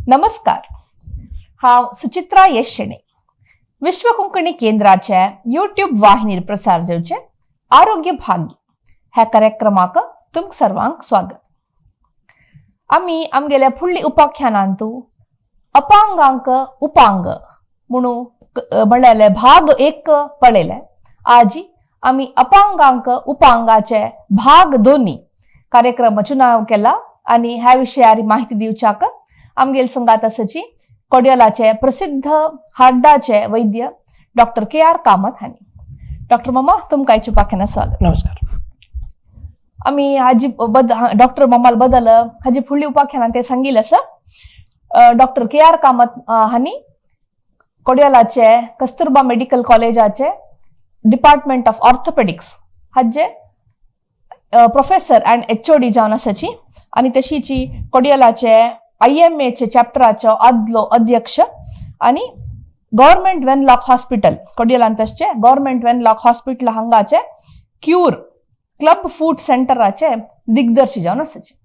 नमस्कार, हांव सुचित्रा यश शेणै. विश्व कोंकणी केंद्राचे युट्यूब वाहिनीर प्रसार जावचे आरोग्य भाग्य ह्या कार्यक्रमाक तुमकां सर्वांक स्वागत. आमी आमगेल्या फुडली उपाख्यानांतू अपांगांक उपांग म्हणून म्हणलेले भाग एक पळयले. आजी आमी अपांगांक उपांगाचे भाग दोन्ही कार्यक्रम चुनाव केला आणि ह्या विशयार माहिती दिवच्याक आमगेल संगात आसाची कोडियलाचे प्रसिद्ध हाड्डाचे वैद्य डॉक्टर के आर कामत हांणी. डॉक्टर मामा, तुमकां आयच्या उपाख्यानात स्वागत. नमस्कार. आमी हाजी बद डॉक्टर मामाल बदल हाजी फुडली उपाख्यानात ते सांगील आसा. डॉक्टर के आर कामत हांणी कोडियलाचे कस्तुरबा मेडिकल कॉलेजाचे डिपार्टमेंट ऑफ ऑर्थोपेडिक्स हाजे प्रोफेसर अँड एचओडी जावन आसाची आनी तशीची कोडियलाचे आयएमएचे चॅप्टराचो आदलो अध्यक्ष आनी गव्हर्मेंट वेनलॉक हॉस्पिटल, कोडियलांत आसचे गव्हर्मेंट वेनलॉक हॉस्पिटल हांगाचे क्यूर क्लब फूट सेंटराचे दिग्दर्शी जावन आसाचे.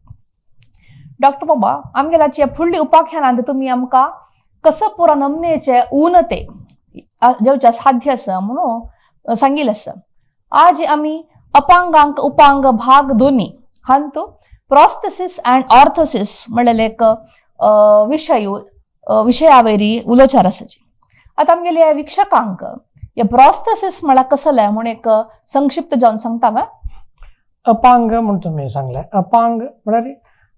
डॉक्टर बाबा, आमगेल्याचे फुडली उपाख्यानांत तुमी आमकां कसं पुरा नमनेचे उन्नते जेवच्या साध्य आसा म्हणून सांगील आसा. आज आमी अपांगांक उपांग भाग दोन्ही हांतू प्रॉस्थेसिस अँड ऑर्थोसिस म्हणलेले एक विशय विशयावयरी उलोचार आसाची. आतां आमगेले वीक्षकांक हे प्रॉस्थेसिस म्हळ्यार कसलें म्हूण एक संक्षिप्त जावन सांगता वा? अपांग म्हूण तुमी सांगलें. अपांग म्हळ्यार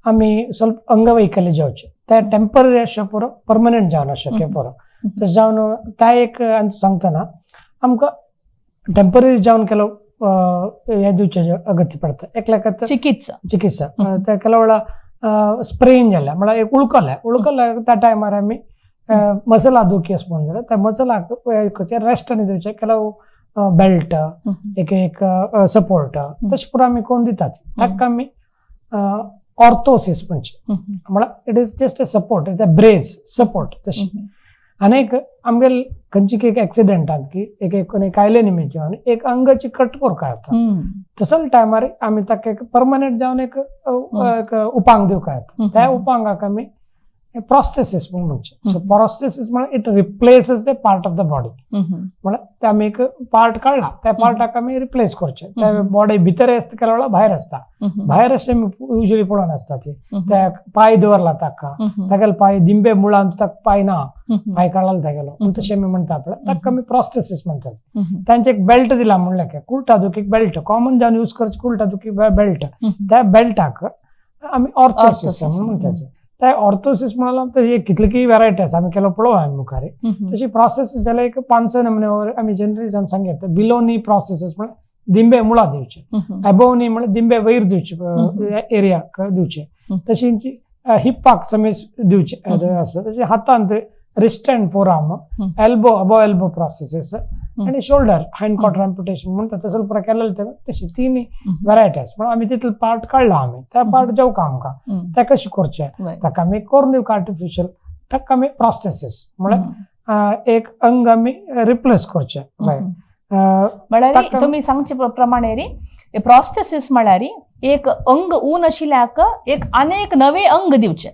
आमी ಸ್ವಲ್ಪ अंगवैकल्य जावचें, ते टेंपररी आसचें पुरो, परमनंट जावन शक्य पुरो. तशें जावन त्या एक आनी सांगतना आमकां टेंपररी जावन ಕೆಲವು हें दिवचें अगत्य पडटा एकल्याक. चिकित्सा. चिकित्सा. ते ಕೆಲವು वेळा स्प्रेन जाल्या म्हळ्यार एक उळकलें, उळकलें त्या टायमार आमी मसला दुखी अशें म्हणून जाल्यार त्या मसलाक रेस्ट आनी दिवचें ಕೆಲವು बेल्ट, एक एक सपोर्ट तशें पुरो आमी करून दितात. ताका आमी ऑर्थोसिस म्हणचे. म्हळ्यार it is just a support, brace support तशें. आनी एक आमगेल खंयची एक एक्सिडेंटान की एक एक कोणी कायले निमित्त जावन एक अंगाची कट करूंक येता, तसल्या टायमार आमी ताका एक परमनंट जावन एक एक उपांग दिवंक येता. त्या उपांगाक आमी प्रॉस्थेसिस म्हूण म्हणचे. सो प्रॉस्थेसिस म्हळ्यार it replaces the part of the body. म्हळ्यार ते आमी एक पार्ट काडला, त्या पार्टाक आमी रिप्लेस करचे. त्या बॉडी भितर आसता, केल्या वेळार भायर आसता. भायर अशें आमी युजली पळोवन आसता ती त्या पांय दवरला ताका, तागेले पांय दिंबे मुळान ताका पांय ना, पांय काडला तागेलो, तशें आमी म्हणटा पळय, ताका आमी प्रॉस्थेसिस म्हणटात. तांचे एक बेल्ट दिला म्हणल्यार काय कुर्टा दुखीक बेल्ट कॉमन जावन यूज करचे, कुर्टा दुखी बेल्ट, त्या बेल्टाक आमी ऑर्थोसिस म्हणून म्हणटाचे. त्या ऑर्थोसिस म्हणाला तर एक कितली व्हरायटी आसा, आमी केलो पळोवया आमी मुखार. तशी प्रोसेसीस जाल्यार एक पांच स नमुने आमी जनरली जावन सांगता. बिलो नी प्रोसेसीस म्हळ्यार दिंबे मुळा दिवचे, एबोव नी म्हळ्यार दिंबे वयर दिवचे, एरियाक दिवचे. तशींच हिप्पाक समेज दिवचे आसा. तशें हातांत wrist and forearm, elbow, above elbow prosthesis आनी शोल्डर हायंड क्वार्टर अम्प्युटेशन म्हणटा तसो पुरो केलेले. ते तशी तीन व्हरायटी आसा. पण आमी तितले पार्ट काडला, आमी त्या पार्ट जेवका आमकां ते कशें करचें, ताका आमी करून दिवका आर्टिफिशियल, ताका आमी प्रॉस्थेसिस म्हळ्यार एक अंग आमी रिप्लेस करचें. म्हळ्यार तुमी सांगचे प्रमाणे री प्रॉस्थेसिस म्हळ्यार एक अंग ऊन आशिल्ल्याक एक अनेक नवे अंग दिवचे.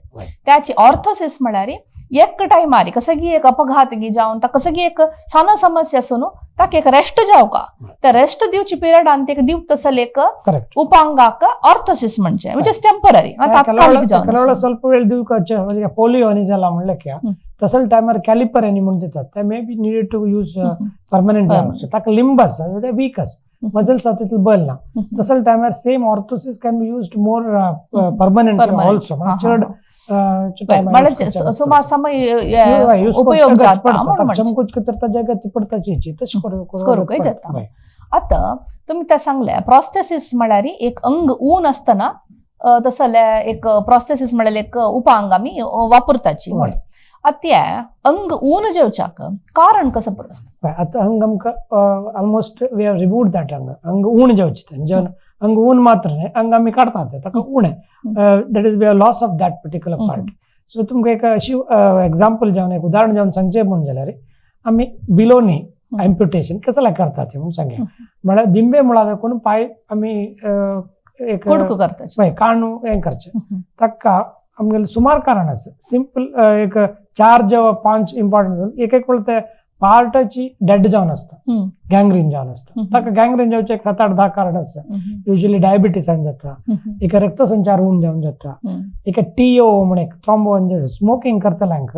त्याची ऑर्थोसिस म्हळ्यार एक टायमार कसं की एक अपघात गी जावन ताका कसं की एक सान समस्या आसून ताका एक रेस्ट जावका, त्या रेस्ट दिवची पिरियडान तेका दिवप तसले एक उपांगाक ऑर्थोसिस म्हणजे which is temporary, तात्कालिक जावन. ಸ್ವಲ್ಪ वेळ दिवकाचे. म्हणजे पोलिओ आनी जाला म्हणलें की तसल्या टायमार कॅलिपर आनी म्हूण दितात, ते may be needed to use permanent. ताका लिंब आसा, ते वीक आसा, मसल्स आसा तितले बल ना, तसल्या टायमार same orthosis can be used more permanent also. चड सुमार समय उपयोग जाता. चमकूच तर ताज्या गती पडताची तशें करूंकय जाता. आतां तुमी ते सांगले प्रॉस्थेसिस म्हळ्यार एक अंग ऊन आसतना तसले एक प्रॉस्थेसिस म्हळ्यार एक उपांग आमी वापरताची. आतां अंग ऊन जेवच्याक कारण कसं पुरो आसता? आतां अंग आमकां almost we have removed that अंग, अंग ऊन जेवचें जेवन अंग ऊन मात्र न्हय, अंग आमी काडटात ताका उणें, that is we have loss of that particular part. So तुमकां एक अशी एग्जाम्पल जावन एक उदाहरण जावन सांगचें म्हूण जाल्यार आमी बिलो नी एम्प्युटेशन कसलें करतात म्हणून सांगया. म्हळ्यार दिंबे मुळा दाखोवन पांय आमी एक कुडको करता, काणू हें करचें, ताका आमगेले सुमार कारण आसा. सिंपल एक चार जेव्हा पांच इम्पॉर्टंट एक एक वेळ ते पार्टाची डेड जावन आसता, गँग्रीन जावन आसता. ताका गँग्रीन जावचे एक 7-8-10 कारण आसा. युजली डायबिटीसान जाता, एक रक्तसंचार उण जावन जाता, एक टीओ म्हण एक थ्रोम्बो, स्मोकिंग करतल्यांक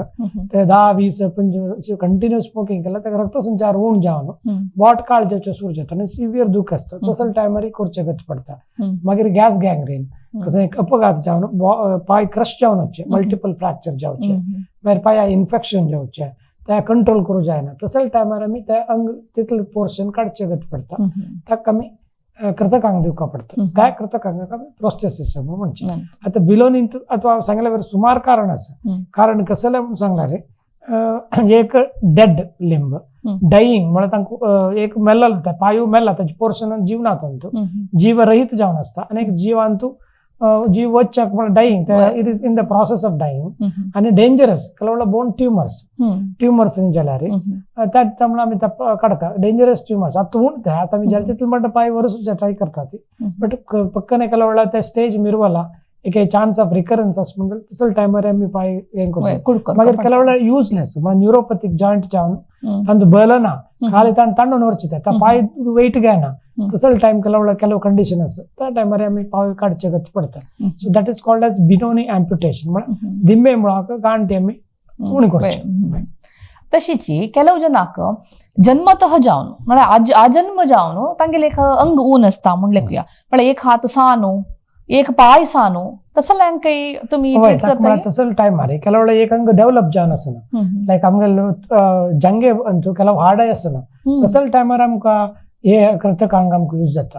ते 10, 20, 25 कंटिन्यू स्मोकिंग केल्यार ताका रक्तसंचार उण जावन बोट काळ जावचे सुरू जाता आनी सिवियर दुख आसता. तसले टायमार करचे गत पडटा. मागीर गॅस गँग्रीन, कसो एक अपघात जावन पांय क्रश जावन वचचे, मल्टिपल फ्रॅक्चर जावचे, मागीर पांया इन्फेक्शन जावचे, त्या कंट्रोल करूं जायना, तसले टायमार आमी त्या अंग तितले पोर्शन काडचे गत पडटा. ताका आमी कृतकांग दिवका पडटा. त्या कृतकांगाक आमी प्रोस्थेसिस म्हणचे. आतां बिलोनी अथवा हांव सांगल्या बरें सुमार कारण आसा. कारण कसलें म्हूण सांगल्यार एक डेड लिंब, डाईंग म्हळ्यार तांकां एक मेल्लो पांयू मेल्ला, ताचे पोर्शन जीव ना तांतू, जीवरहीत जावन आसता, आनी एक जिवांतू जीव वच्चाक म्हळ्यार dying, it is in the process of dying. आनी डेंजरस ಕೆಲವೆಲ್ಲ ಬೋನ್ ट्युमर्स, ट्युमर्स जाल्यार त्यामुळे आमी काडटा डेंजरस ट्युमर्स. आतां उणते आतां आमी जाल्यार तितले म्हणटा पांय वरसूच ट्राय करता ती, बट पक्कने ಕೆಲವೆಲ್ಲ त्या स्टेज मिरवला एक चान्स ऑफ रिकरन्स आसा म्हणून तसले टायमार आमी पांय हें करता. मागीर ಕೆಲವೆಲ್ಲ यूजलेस म्हळ्यार न्यूरोपॅथीक जॉयंट जावन तांतू बल ना, खाली ताण तांडून वरचे, त्या पांय वेट घेना, तसले टायम ಕೆಲವೆಲ್ಲ ಕೆಲವು कंडिशन आसा, त्या टायमार आमी पांय काडचे गत पडटा. So that is called as below knee amputation, म्हळ्यार दिंबे मुळाक गांठी आमी उणी करचे. तशीची ಕೆಲವು जनाक जन्मतः जावन म्हळ्यार आजन्म जावन तांगेले एक अंग ऊन आसता म्हूण लेखुया, म्हळ्यार एक हात सानो, एक पाय सानो, तसल्यांकय तुमी ट्रीट करता? तसले टायमार ಕೆಲವೆಲ್ಲ एक अंग डेव्हलप जावन आसना, लायक आमगेले जंगे अंतू ಕೆಲವು हाडाय आसना, तसले टायमार आमकां हे कृतकांग आमकां यूज जाता.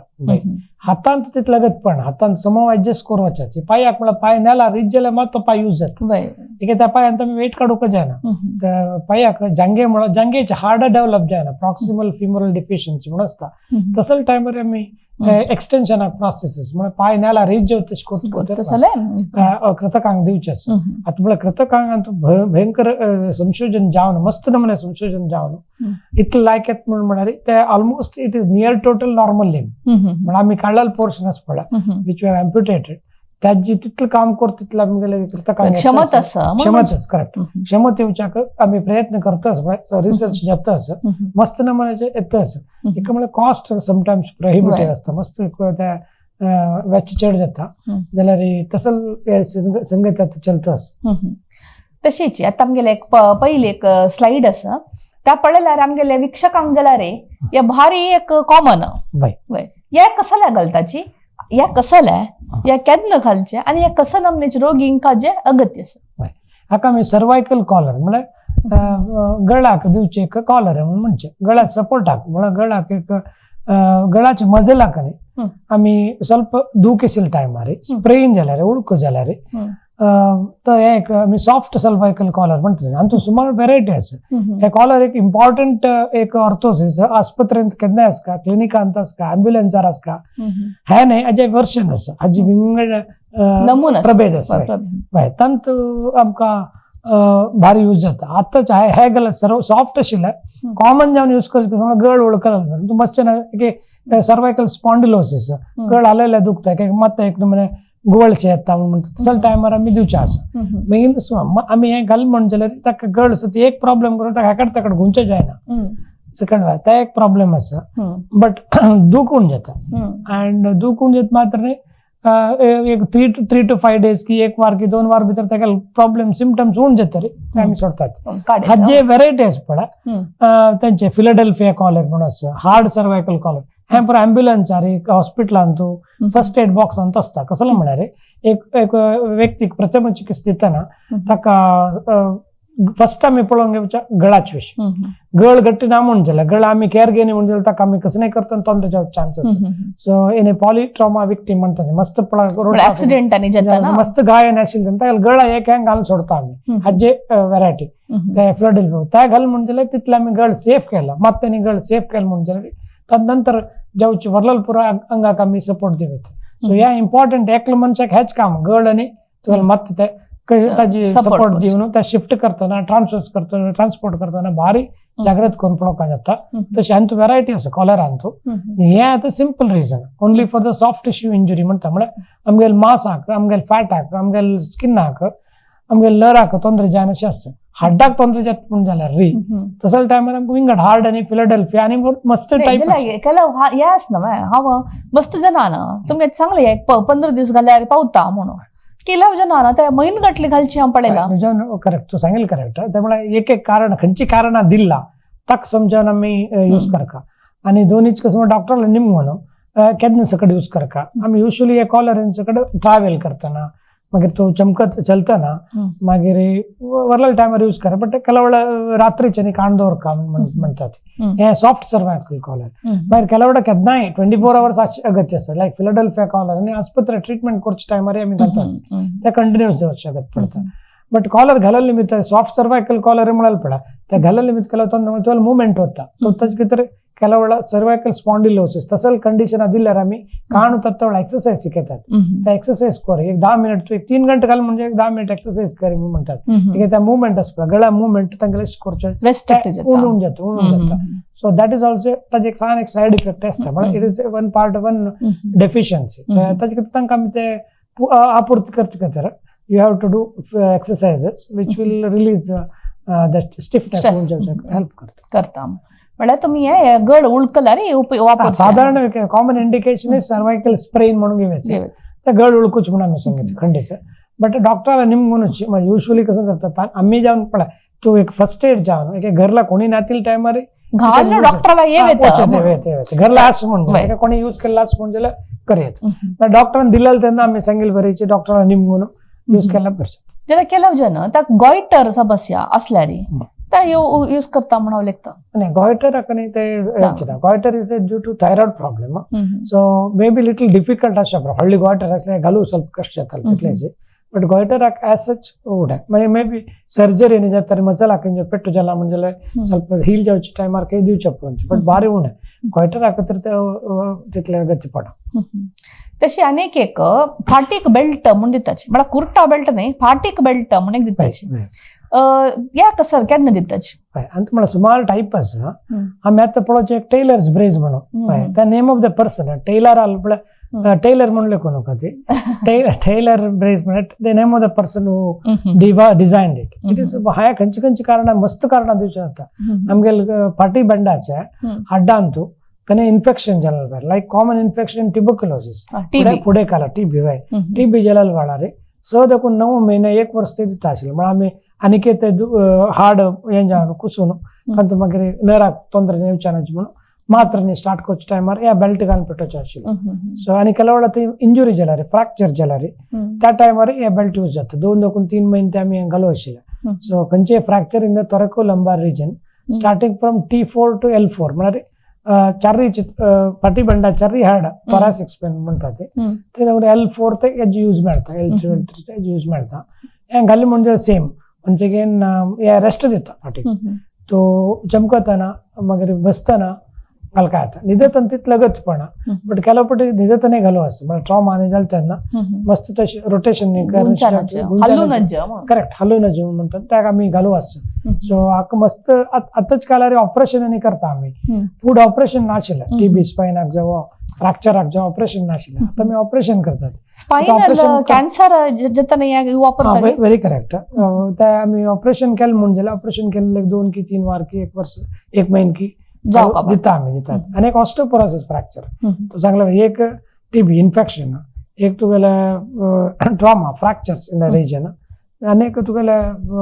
हातांत तितले गतपण हातांत समव एडजस्ट करून वचचे, पांयाक म्हळ्यार पांय नेला रीच जाल्यार मात तो पांय यूज जाता. एक त्या पांयांत आमी वेट काडूंक जायना. त्या पांयाक जांगे म्हळ्यार जांगेचे हाड डेव्हलप जायना, प्रॉक्सिमल फिमरल डिफिशियन्सी म्हणून आसता, तसले टायमार आमी एक्सटेन्शन ऑफ प्रोस्थेसिस म्हळ्यार पांय नेला रीच जेव तशें करता कृतकांग दिवचें आसा. आतां म्हळ्यार कृतकांगांत भयंकर संशोधन जावन, मस्त नमुने संशोधन जावन इतलें लायक येता म्हूण म्हळ्यार ते almost it is near total normal limb. म्हळ्यार आमी काडलेलो पोर्शन आसा पळय which we अम्प्युटेटेड, त्याची तितलें काम करता तितलें आमगेले कृतकांग क्षमत आसा, क्षमत करेक्ट, क्षमत येवच्याक आमी प्रयत्न करता आसा, रिसर्च जाता आसा, मस्त नमुन्याचे येता आसा. एक म्हळ्यार कॉस्ट समटायम्स प्रोहिबिटीव आसता, मस्त त्या वेच चड जाता जाल्यार तसो संगत आतां चलता आसा. तशीच आतां आमगेले एक पयली एक स्लायड आसा, त्या पळयल्यार आमगेले वीक्षकांक जाल्यार हे भारी एक कॉमन हे कसल्या घालताची, या कसल्या या केन्ना घालचे आनी ह्या कसं नमनेचे रोगींका जे अगत्य आसा. हाका आमी सर्वायकल कॉलर म्हळ्यार गळाक दिवचे एक कॉलर म्हणून म्हणचे, गळ्याक सपोर्टाक म्हळ्यार गळाक एक गळाचे मजलाक न्ही आमी ಸ್ವಲ್ಪ दूख आशिल्ले टायमार स्प्रेन जाल्यार उळको जाल्यार तो एक आमी सॉफ्ट सर्वायकल कॉलर म्हणटा. आमचो सुमार वेरायटी आसा. हे कॉलर एक इम्पॉर्टंट एक ऑर्थोसिस आस्पत्रेंत केन्नाय आसता, क्लिनिकांत आसता, ॲम्ब्युलन्सार आसता, हे न्ही हाजे वर्शन आसा, हाजी विंगड नमून प्रभेद आसा. हय, तांत आमकां भारी यूज जाता. आतांच हे गल सर्व सॉफ्ट आशिल्ले कॉमन जावन यूज करचे, गळ वळखला तूं मातशें एक सर्वायकल स्पॉन्डिलोसिस गळ हालयल्यार दुखता, एक मात्ता एक नमुने गुवळचे येता म्हणटा, तसले टायमार आमी दिवचे आसा. मागीर आमी हें घाल म्हण जाल्यार ताका गळ सुद्दां एक प्रॉब्लम करून ताका हेकड तेकड घुंवचें जायना, सेकंड ते एक प्रॉब्लम आसा. बट दूख उण जाता, अँड दूख उण जाता मात्र न्ही एक 3 to 5 days की एक वार की 2 वार भितर ताका प्रॉब्लम सिमटम्स उण जाता रे ते आमी सोडतात. हाजे वेरायटी आसा पळय तेंचे फिलाडेल्फिया कॉलर म्हणून आसा, हार्ड सर्वायकल कॉलर, हें पुरो ॲम्ब्युलन्सार एक हॉस्पिटलान तूं फर्स्ट एड बॉक्सांत आसता. कसलो म्हळ्यार एक एक व्यक्तीक प्रथम चिकित्सा दितना ताका फर्स्ट आमी पळोवंक घेवच्या गळाचे विशय, गळ घट्ट ना म्हूण जाल्यार गळ आमी केअर घेयना म्हूण जाल्यार ताका आमी कसं करता तोंड जावचे चान्स आसा. So in Polly trauma victim म्हणटा, मस्त ऍक्सिडेंट मस्त गायन आशिल्लें ताका गळा एक हें घालून सोडता आमी, हाजे वेरायटी ते फिलाडेल्फिया त्या घाल म्हूण जाल्यार तितले आमी गळ सेफ केला, मात तेणी गळ सेफ केला म्हूण जाल्यार तद नंतर जावचे वरलेल पुरो अंगाक आमी सपोर्ट दिवं. सो ह्या इम्पॉर्टंट एकल्या मनशाक हेच काम गळ आनी तुका मात ते ताजी सपोर्ट दिवन ते शिफ्ट करतना, ट्रान्सफर करतना, ट्रान्सपोर्ट करतना भारी जाग्रत करून पळोवपाक जाता. तशें हातूंत वेरायटी आसा कॉलरांतू. हे आतां simple reason only for the soft tissue injury म्हणटा, म्हळ्यार आमगेले मासाक, आमगेले फॅटाक, आमगेले स्किनाक, आमगेले नराक ತೊಂದರೆ जायना अशें आसता. हाड्डाक ತೊಂದರೆ जाता पूण जाल्यार री तसल्या टायमार आमकां विंगड हार्ड आनी फिलाडेल्फिया आनी मस्त टायप. ಕೆಲವು यास ना हांव मस्त जना ना तुमी सांगले 15 दीस घाल्यार पावता म्हणून, ಕೆಲವು ಜನ ते म्हयन गटले घालची हांव पळयला. करेक्ट, तूं सांगेल करेक्ट. त्यामुळे एक एक कारण खंयची कारणां दिल्ला ताका समजावन आमी यूज करका. आनी दोनीच कसं डॉक्टरला निमगून केन्ना सकट यूज करका. आमी युजली हे कॉलर सकट ट्रॅव्हल करतना, मागीर तो चमकत चलतना, मागीर वरलेल्या टायमार यूज करा. बट ಕೆಲವು रात्रीचे न्ही कान दवरका म्हणतात हे सॉफ्ट सर्वायकल कॉलर. मागीर ಕೆಲವು केन्नाय 24 अवर्स अगत्य आसा, लायक फिलाडेल्फिया कॉलर आनी आस्पत्रे ट्रिटमेंट करच्या टायमार आमी घालतात, ते कंटिन्युअस दवरचे अगत्य पडटा. बट कॉलर घालले निमित्त सॉफ्ट सर्वायकल कॉलर म्हळ्यार पडा ते घालले निमित्त ಕೆಲವು ತೊಂದರೆ मुवमेंट होता तो ताजे कितें ಕೆಲವು सर्वायकल स्पॉन्डिलोसिस तसल कंडिशन दिल्यार आमी काणू तत्वळ एक्सरसाइज शिकयतात. त्या एक्सरसाइज कर एक 10 मिनिट, तूं एक 3 घंटे घाल म्हणजे एक 10 मिनिट एक्सरसाइज कर म्हणतात. कित्याक त्या मुवमेंट आसता, गळ्या मुवमेंट तांगेले करचें उणून जाता, उणून जाता. सो that is also ताजे एक सान एक सायड इफेक्ट आसता, म्हळ्यार it is one part one deficiency. ताजे खातीर तांकां आमी ते आपूर्ती करचे खातीर you have to do exercises which will release the stiffness, help करता करता. म्हळ्यार तुमी हे गळ उळकल्यार वापर साधारण common indication is cervical sprain म्हणून घेवं, ते गळ उळकूच म्हणून आमी सांगितलं खंडीत. बट डॉक्टराला निमगूनच युजली कसं करतात आम्ही जावन पळय तूं एक फर्स्ट एड जावन एक घरला कोणी नातील टायमार घाल डॉक्टराला घरला असं म्हणून कोणी यूज केला असं म्हणून जाल्यार करयत. डॉक्टरान दिलेलं तेन्ना आमी सांगितलं बरें डॉक्टरान निमगून यूज केला बरें. जाल्यार ಕೆಲವು जन त्या गॉयटर समस्या असल्यारी त्या यूज करता म्हणून लेखता. नाही, गॉयटर न्ही ते goitre is due to thyroid problem, so may be little difficult आसा. व्हडली गॉयटर असल्यार घालू ಸ್ವಲ್ಪ कष्ट जाताले तितलेचे. बट गॉयटराक ॲज सच उडे मागीर मे बी सर्जरी न्ही जाता मसलाक पेट्टू जाला म्हणजे ಸ್ವಲ್ಪ हील जावचे टायमार काही दिवचे पडटा, बट बारी उणें गॉयटराक तर ते तितले गती पडा. तशी अनेक एक फाटीक बेल्ट म्हणून दिताची, म्हळ्यार कुर्ता बेल्ट न्ही, फाटीक बेल्ट म्हणून एक दिताची. या कसं केन्ना दिताची? आनी म्हळ्यार सुमार टायप आसा. आमी आतां पळोवचें एक टेलर्स ब्रेस म्हणून, the name of the person tailor आल म्हळ्यार टेलर म्हणले कोण ती टेलर ब्रेस म्हळ्यार the name of the person who designed it. It is हांवें खंयची खंयची कारणां मस्त कारणां दिवचें जाता. आमगेले फाटी बेंडाचे हाड्डांतू कने इन्फेक्शन जालें, लायक कॉमन इन्फेक्शन ट्युबरक्युलोसिस फुडें काला टीबी वय टीबी जाल्यार वाळार 6 देखून 9 महिने 1 वर्स ते दिता आशिल्लें. म्हळ्यार आमी आनीक ते हाड हें जावन कुसून तातूंत मागीर नराक ತೊಂದರೆ येवचें म्हणून मात्र न्ही स्टार्ट करच्या टायमार ह्या बेल्ट घालून पेटोवचें आशिल्लें. सो आनी ಕೆಲವು वेळा ती इंजुरी जाल्यार फ्रॅक्चर जाल्यार त्या टायमार हे बेल्ट यूज जाता. 2 देखून 3 महिने ते आमी घालू आशिल्ले. सो खंयचे fracture in the thoracolumbar region starting from T4 to L4 म्हळ्यार चाररी फाटी बंडा चाररी हाड थोरासिक स्पेन म्हणटा ते L4 ते हेजी यूज मेळटा, L3 L3 हेजी यूज मेळटा. हें घालें म्हणजे सेम वन्स अगेन हे रेस्ट दिता फाटीक, तो चमकतना मागीर बसतना घालका येता. न्हिदतना तितलें अगत्यपणा, बट ಕೆಲವು पटी न्हिदतनाय घालू आसा. म्हळ्यार ट्रॉमा आनी जालें तेन्ना मस्त तशें रोटेशन करेक्ट हालू नज म्हणटात ताका आमी घालू आसा. सो हाका मस्त आतांच काळार ऑपरेशन आनी करता आमी. फूड ऑपरेशन नाशिल्लें, टीबी स्पायनाक जावं फ्रॅक्चराक जावं ऑपरेशन नाशिल्लें, आतां आमी ऑपरेशन करतात. स्पायनल कॅन्सर जातना वापरतात. Very correct. ते आमी ऑपरेशन केलें म्हूण जाल्यार ऑपरेशन केल्लें 2 की 3 वार की 1 वर्स 1 म्हयनो की दिता आमी दितात. आनी एक ऑस्टियोपोरोसिस फ्रॅक्चर तो सांगला, एक टीबी इन्फेक्शन, एक तुगेले trauma fractures in the region, आनी एक तुगेले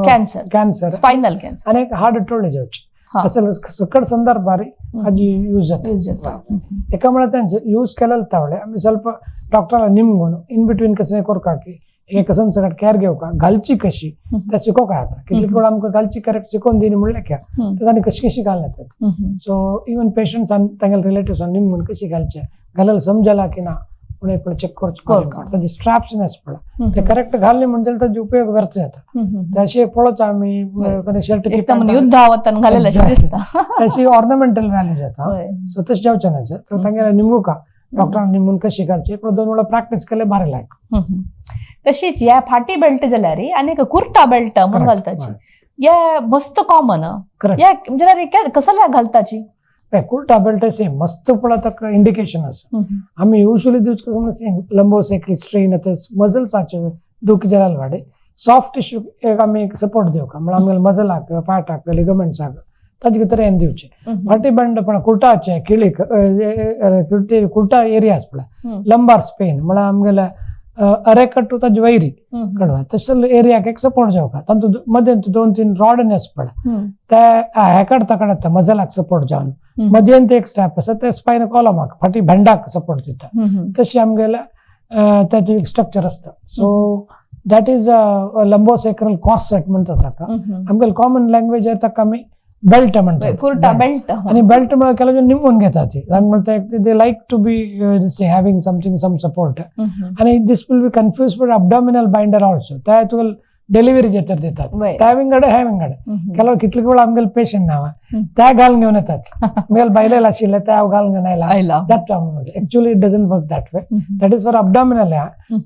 कॅन्सर, कॅन्सर स्पायनल कॅन्सर, आनी एक हार्ड टोळे जावचे असं सकट संदर्भार हाजी यूज जाता. एका म्हळ्यार तांचे यूज केलेले तावळे आमी ಸ್ವಲ್ಪ डॉक्टराला निमगून इन बिटवीन कसं करका की हे कसं सगळं केअर घेवका, घालची कशी त्या शिकोवका येता. कितले वेळ आमकां घालची करेक्ट शिकोवन दिनी म्हणल्यार क्या तर तांणी कशी कशी घालून येतात. सो इवन पेशंट्स आनी तांगेले रिलेटिव्स निमगून कशी घालचे घाल्यार समजला की ना म्हणून एक चेक करचें. तांचे स्ट्रॅप्स आसता पळय ते करेक्ट घालले म्हणजे ताजो उपयोग व्यर्थ जाता. तशें पळोवचो आमी शर्ट दिसता तशी ऑर्नामेंटल व्हॅल्यू जाता. सो तशें जावचें ना. सो तांगेले निमगुका डॉक्टरान निमून कशी घालची एक दोन वेळा प्रॅक्टीस केले बरें लायक. तशीच ह्या फाटी बेल्ट जाल्यार आनी एक कुर्ता बेल्ट म्हणून घालताची, हे मस्त कॉमन. करेक्ट. हे जाल्यार कसल्या घालताची? कुर्ता बेल्ट सेम मस्त पळय ताका इंडिकेशन आसा. आमी युजली दिवचे कसं सेम लंबोसायकल स्ट्रेन आतां मजल्साचे दुख जाल्यार वाडे सॉफ्ट टिश्यू एक आमी एक सपोर्ट दिवका म्हळ्यार आमगे मजलाक फॅटाक लिगमेंट्साक ताजे भितर हें दिवचें. फाटी बंड पण कुर्टाचे किळीक कुर्टा एरियाज पळय लंबार स्पेन म्हळ्यार आमगेले अरेकट्टू ताजे वैरी कडवा तसले एरियाक एक सपोर्ट जावका. तातूंत मदेंत 2-3 रॉड आसता पळय ते हे काडता काडता मजलाक सपोर्ट जावन मदयंत एक स्टेप आसा ते स्पायन कॉलमाक फाटी भेंडाक सपोर्ट दिता. तशी आमगेले ताचे स्ट्रक्चर आसता. So that is lumbosacral corset म्हणतात ताका. आमगेले कॉमन लँग्वेज ताका आमी बेल्ट म्हणतात. कुर्ता बेल्ट. आणि बेल्ट म्हळ्यार केला निमून घेतात ती म्हणटा they like to be having something some support. आणि this will be confuse with abdominal binder also. त्या तुका डिलिव्हरी जे तर दितात त्या विंगड हे विंगड. ಕೆಲವು कितले वेळ आमगेले पेशंट नाव त्या घालून घेवन येतात आमगेले बायलेल आशिल्ले त्या हांव घालून घेवन आयला जाता म्हणून. Actually it doesn't work that way. That is for abdominal.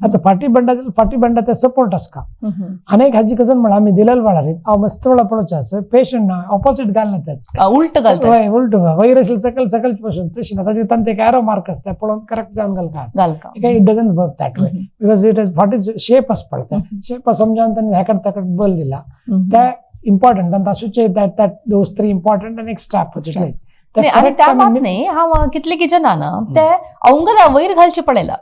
आतां फाटी बंडा फाटी बंडा ते सपोर्ट आसका. अनेक हाजी कजन म्हळ्यार आमी दिलेल वेळार हांव मस्त वेळा पळोवचें आसा पेशंट ना ऑपोजीट घालून येतात. उलट घालतात. हय उलट वयर आशिल्ले सकल सकल पसून तशें ना ताजे तांचे एक एरो मार्क आसता पळोवन करेक्ट जावन घालका. It doesn't work that way because it is what is shape आसता पळय शेप समजावन तांणी हेकड ताकड बल दिला त्या इम्पॉर्टंट तांकां अशें that those three important आनी एक स्ट्रॅप. आनी त्या मात न्ही हांव कितले की जाणां ना ते अंगला वयर घालचे पडला.